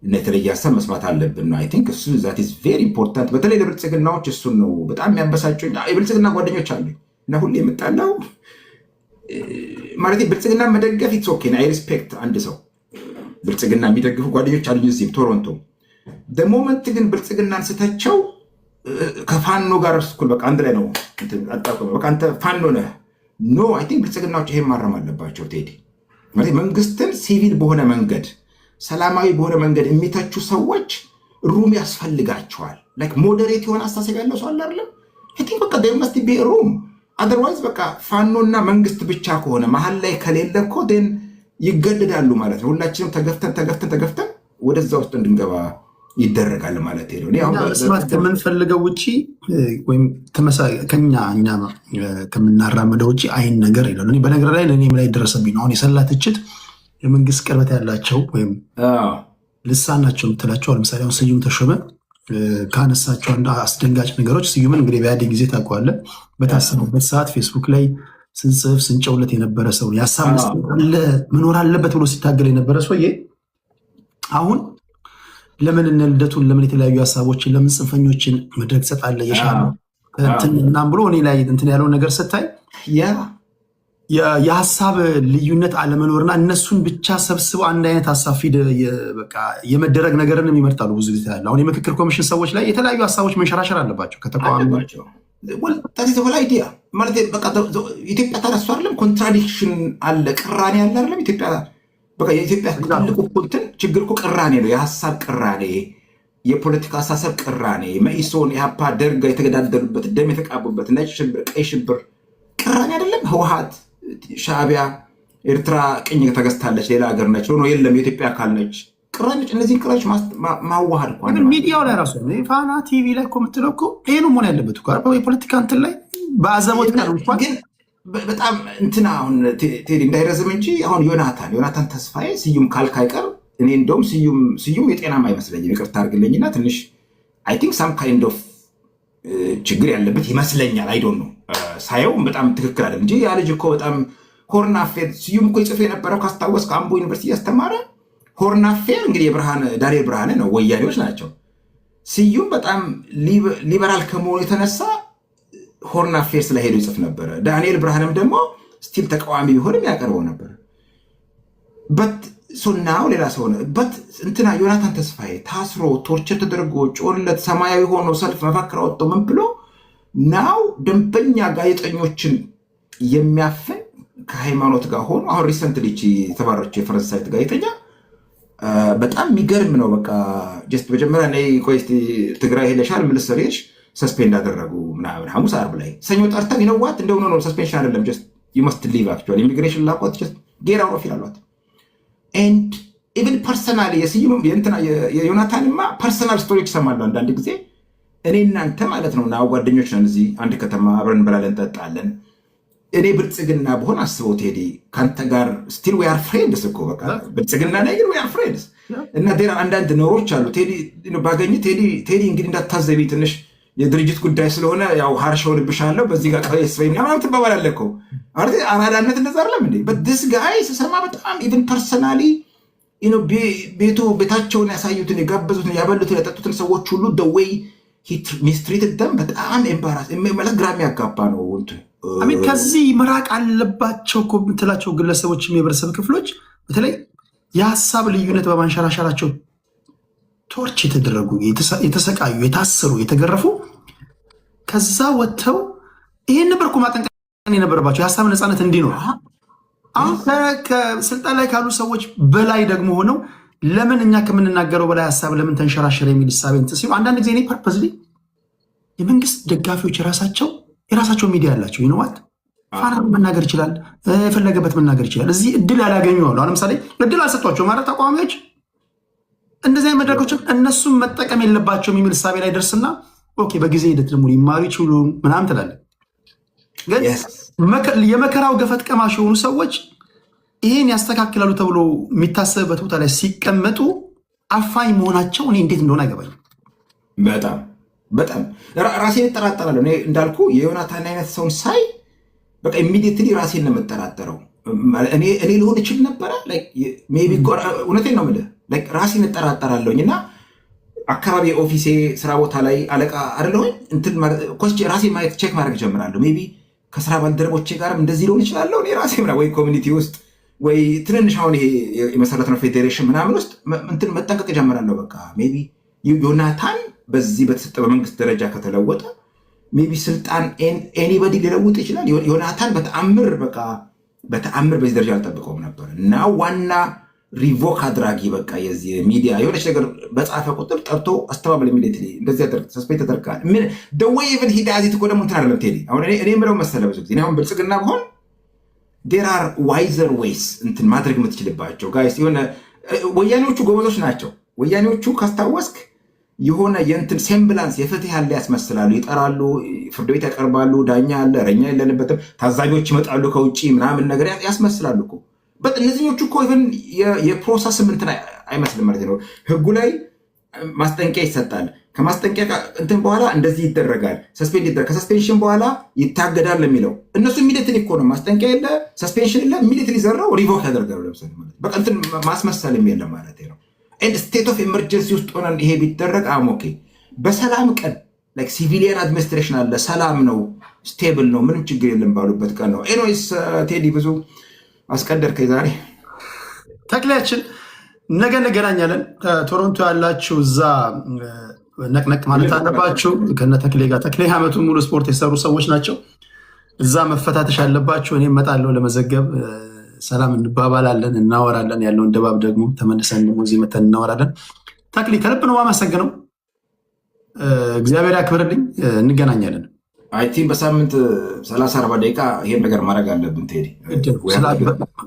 እና የተለየ ሀሳብ መስማት አለብን ነው። I think እሱ that is very important። በተለይ ለብልጽግናዎች እሱን ነው በጣም የሚያበሳጩኝ። የብልጽግና ጓደኞች አሉኝ እና ሁሌ የምጣላው ማለት ብልጽግና መደገፍ it's okay፣ I respect። አንድ ሰው ብልጽግና የሚደግፉ ጓደኞች አሉኝ እዚህም ቶሮንቶ። The moment ግን ብልጽግናን ስተቸው ከፋኖ ጋር እኩል በቃ አንድ ላይ ነው። በቃ አንተ ፋኖ ነህ። No, I think ብልጽግናዎች ይሄን ማረም አለባቸው። ቴዲ፣ ማለት መንግስትን ሲቪል በሆነ መንገድ፣ ሰላማዊ በሆነ መንገድ የሚተቹ ሰዎች room ያስፈልጋቸዋል። Like moderate የሆነ አስተሳሰብ ያለው ሰው አለ አይደለም? I think በቃ there must be room፣ otherwise በቃ ፋኖና መንግስት ብቻ ከሆነ፣ መሀል ላይ ከሌለ እኮ then ይገደዳሉ ማለት ነው። ሁላችንም ተገፍተን ተገፍተን ተገፍተን ወደዛ ውስጥ እንድንገባ ይደረጋል ማለት ነው። መስማት ከምንፈልገው ውጭ ወይም ከኛ እኛ ከምናራምደው ውጭ አይን ነገር ይላሉ። በነገር ላይ ለእኔም ላይ ደረሰብኝ ነው። አሁን የሰላ ትችት የመንግስት ቅርበት ያላቸው ወይም ልሳን ናቸው የምትላቸው፣ ለምሳሌ አሁን ስዩም ተሾመ ካነሳቸው አንድ አስደንጋጭ ነገሮች፣ ስዩምን እንግዲህ በኢህአዴግ ጊዜ ታውቀዋለህ፣ በታሰሩበት ሰዓት ፌስቡክ ላይ ስንጽፍ ስንጨውለት የነበረ ሰው፣ የሀሳብ መኖር አለበት ብሎ ሲታገል የነበረ ሰውዬ አሁን ለምን እነ ልደቱን፣ ለምን የተለያዩ ሀሳቦችን፣ ለምን ጽንፈኞችን መድረክ ትሰጣለህ የሻለ ምናምን ብሎ እኔ ላይ እንትን ያለውን ነገር ስታይ የሀሳብ ልዩነት አለመኖርና እነሱን ብቻ ሰብስበው አንድ አይነት ሀሳብ feed የመደረግ ነገርን ይመርጣሉ። ብዙ ጊዜ ያለ አሁን የምክክር ኮሚሽን ሰዎች ላይ የተለያዩ ሀሳቦች መንሸራሸር አለባቸው ከተቃዋሚ idea ማለት በቃ ኢትዮጵያ ታነሱ አይደለም፣ contradiction አለ፣ ቅራኔ አለ አይደለም። ኢትዮጵያ በቃ የኢትዮጵያ ትልቁ እንትን ችግር እኮ ቅራኔ ነው። የሀሳብ ቅራኔ፣ የፖለቲካ አስተሳሰብ ቅራኔ፣ መኢሶን፣ ኢህአፓ፣ ደርግ የተገዳደሉበት፣ ደም የተቃቡበት፣ ነጭ ሽብር፣ ቀይ ሽብር ቅራኔ አይደለም። ህወሓት፣ ሻዕቢያ፣ ኤርትራ ቅኝ ተገዝታለች፣ ሌላ ሀገር ነች፣ ሆኖ የለም የኢትዮጵያ አካል ነች። ቅራኔዎች፣ እነዚህን ቅራኔዎች ማዋሃድ እኮ ሚዲያው ላይ ራሱ ፋና ቲቪ ላይ እኮ የምትለው እኮ ይሄ ነው መሆን ያለበት እኮ፣ የፖለቲካ እንትን ላይ በአዘቦት ቀን እንኳን። ግን በጣም እንትና አሁን ቴዲ እንዳይረዝም እንጂ አሁን ዮናታን ተስፋዬ፣ ስዩም ካልክ አይቀር እኔ እንደውም ስዩም የጤናም አይመስለኝም። ይቅርታ አድርግልኝና ትንሽ I think some kind of ችግር ያለበት ይመስለኛል። I don't know፣ ሳየው በጣም ትክክል አይደለም እንጂ ያ ልጅ እኮ በጣም Horn Affair፣ ስዩም እኮ ይጽፍ የነበረው ካስታወስክ አምቦ ዩኒቨርሲቲ እያስተማረ Horn Affair እንግዲህ የብርሃነ ዳንኤል ብርሃነ ነው፣ ወያኔዎች ናቸው። ስዩም በጣም ሊበራል ከመሆኑ የተነሳ Horn Affairs ላይ ሄዶ ይጽፍ ነበረ። ዳንኤል ብርሃንም ደግሞ still ተቃዋሚ ቢሆንም ያቀርበው ነበር። But so now ሌላ ሰው ሆነ። But እንትና ዮናታን ተስፋዬ ታስሮ፣ torture ተደርጎ፣ ጮርለት ሰማያዊ ሆኖ ሰልፍ መፈክር አወጥቶ ምን ብሎ now ደንበኛ ጋዜጠኞችን የሚያፍን ከሃይማኖት ጋር ሆኖ አሁን recently የተባረችው የፈረንሳይ ጋዜጠኛ በጣም የሚገርም ነው። በቃ just መጀመሪያ ነይ ቆይ እስኪ ትግራይ ሄደሻል፣ ምን ልትሰሪ ሄድሽ? Suspend አደረጉ ምናምን ሐሙስ ዓርብ ላይ፣ ሰኞ ጠርተው you know what፣ እንደሆነ ነው፣ suspension አይደለም፣ just you must leave actually፣ immigration ላኳት፣ just get out of here አሏት። And even personally የስዩም፣ የእንትና የዮናታንማ personal story ዎች ይሰማሉ አንዳንድ ጊዜ። እኔ እናንተ ማለት ነው እና ጓደኞች ነን፣ እዚህ አንድ ከተማ አብረን እንበላለን እንጠጣለን። እኔ ብልጽግና ብሆን አስበው ቴዲ፣ ከአንተ ጋር still we are friends እኮ፣ በቃ ብልጽግና ላይ ግን we are friends እና there አንዳንድ ኖሮች አሉ። ቴዲ ባገኝ፣ ቴዲ ቴዲ እንግዲህ እንዳታዘቢ፣ ትንሽ የድርጅት ጉዳይ ስለሆነ ያው harsh ሆንብሻለሁ፣ በዚህ ጋር ቀስ በይ ምናምን ትባባላለህ እኮ። አራዳነት እንደዛ አይደለም እንዴ? But this guy ስሰማ በጣም even personally ቤቱ ቤታቸውን ያሳዩትን፣ የጋበዙትን፣ ያበሉትን፣ ያጠጡትን ሰዎች ሁሉ the way mistreated them በጣም embarrass ማለት ግራ የሚያጋባ ነው። እንትን አሜን፣ ከዚህ መራቅ አለባቸው እኮ የምትላቸው ግለሰቦችም የህብረተሰብ ክፍሎች በተለይ የሀሳብ ልዩነት በማንሸራሸራቸው torture የተደረጉ፣ የተሰቃዩ፣ የታሰሩ፣ የተገረፉ ከዛ ወጥተው ይሄን ነበር እኮ ማቀንቀን የነበረባቸው የሀሳብ ነፃነት እንዲኖር። አሁን ከስልጣን ላይ ካሉ ሰዎች በላይ ደግሞ ሆነው ለምን እኛ ከምንናገረው በላይ ሀሳብ ለምን ተንሸራሸረ የሚል እሳቤ እንትን ሲሉ አንዳንድ ጊዜ እኔ purposely የመንግስት ደጋፊዎች የራሳቸው ሚዲያ ያላቸው you know what፣ ፋና መናገር ይችላል፣ የፈለገበት መናገር ይችላል። እዚህ እድል ያላገኙ አሉ። አሁን ለምሳሌ እድል አልሰጧቸው ማለት ተቃዋሚዎች እንደዚህ አይነት መድረኮችን እነሱም መጠቀም የለባቸውም የሚል እሳቤ ላይ ደርስና okay በጊዜ ሂደት ደግሞ ሊማሩ ይችሉ ምናምን ትላለህ። ግን የመከራው ገፈት ቀማሽ የሆኑ ሰዎች ይሄን ያስተካክላሉ ተብሎ የሚታሰብበት ቦታ ላይ ሲቀመጡ አፋኝ መሆናቸው እኔ እንዴት እንደሆነ አይገባኝም። በጣም በጣም ራሴን እጠራጠራለሁ። እኔ እንዳልኩ የዮናታን አይነት ሰውን ሳይ በቃ immediately ራሴን ነው የምጠራጠረው። እኔ ልሆን እችል ነበረ maybe። እውነቴን ነው የምልህ፣ ራሴን እጠራጠራለሁኝ። እና አካባቢ office ኤ ስራ ቦታ ላይ አለቃ አይደለሁኝ፣ እንትን ራሴን ማየት፣ check ማድረግ እጀምራለሁ። Maybe ከስራ ባልደረቦቼ ጋርም እንደዚህ ሊሆን ይችላለሁ እኔ ራሴ ወይ community ውስጥ ወይ ትንንሽ አሁን ይሄ የመሰረትነው ፌዴሬሽን ምናምን ውስጥ እንትን መጠንቀቅ እጀምራለሁ። በቃ maybe ዮናታን በዚህ በተሰጠ በመንግስት ደረጃ ከተለወጠ maybe ስልጣን anybody ሊለውጥ ይችላል። ዮናታን በተአምር፣ በቃ በተአምር በዚህ ደረጃ አልጠብቀውም ነበር። እና ዋና revoke አድራጊ፣ በቃ የዚህ ሚዲያ የሆነች ነገር በጻፈ ቁጥር ጠርቶ አስተባበል፣ immediately እንደዚህ ያደርግ፣ suspend ተደርጋል። The way even he does it እኮ ደግሞ እንትን አይደለም ቴዲ። አሁን እኔ የምለው መሰለህ፣ ብዙ ጊዜ አሁን ብልጽግና ብሆን there are wiser ways እንትን ማድረግ የምትችልባቸው guys። የሆነ ወያኔዎቹ ጎበዞች ናቸው። ወያኔዎቹ ካስታወስክ የሆነ የእንትን semblance የፍትህ ያለ ያስመስላሉ። ይጠራሉ፣ ፍርድ ቤት ያቀርባሉ። ዳኛ አለ፣ እረኛ የለንበትም፣ ታዛቢዎች ይመጣሉ ከውጭ ምናምን ነገር ያስመስላሉ እኮ። እነዚህኞቹ እኮ even የ process ም እንትን አይመስልም ማለት ነው። ህጉ ላይ ማስጠንቀቂያ ይሰጣል። ከማስጠንቀቂያ እንትን በኋላ እንደዚህ ይደረጋል፣ suspend ይደረጋል። ከ suspension በኋላ ይታገዳል የሚለው፣ እነሱ immediately እኮ ነው። ማስጠንቀቂያ የለ፣ suspension የለ፣ immediately ዘረው revoke ያደርጋሉ። ለምሳሌ ማለት በቃ እንትን ማስመሰልም የለም ማለት ነው። State of emergency ውስጥ ሆነን ይሄ ቢደረግ I'm okay። በሰላም ቀን civilian administration አለ፣ ሰላም ነው፣ stable ነው፣ ምንም ችግር የለም ባሉበት ቀን ነው። Anyways ቴዲ፣ ብዙ አስቀደርከኝ ዛሬ። ተክሊያችን፣ ነገ እንገናኛለን። ቶሮንቶ ያላችሁ እዛ ነቅነቅ ማለት አለባችሁ ከነ ተክሌ ጋር። ተክሌ ዓመቱን ሙሉ ስፖርት የሰሩ ሰዎች ናቸው። እዛ መፈታተሽ አለባችሁ። እኔም እመጣለሁ ለመዘገብ። ሰላም እንባባላለን፣ እናወራለን። ያለውን ድባብ ደግሞ ተመልሰን ደግሞ እዚህ መተን እናወራለን። ተክሌ፣ ከልብ ነው የማመሰግነው። እግዚአብሔር ያክብርልኝ። እንገናኛለን። I think በሳምንት 30 40 ደቂቃ ይሄን ነገር ማድረግ አለብን ቴዲ።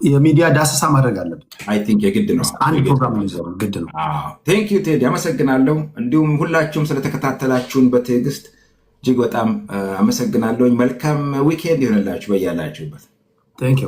የሚዲያ ዳሰሳ ማድረግ አለብን። I think የግድ ነው። አንድ ፕሮግራም ነው፣ ግድ ነው። Thank you ቴዲ፣ አመሰግናለሁ። እንዲሁም ሁላችሁም ስለተከታተላችሁን በትዕግስት እጅግ በጣም አመሰግናለሁኝ። መልካም weekend ይሆንላችሁ በያላችሁበት። Thank you.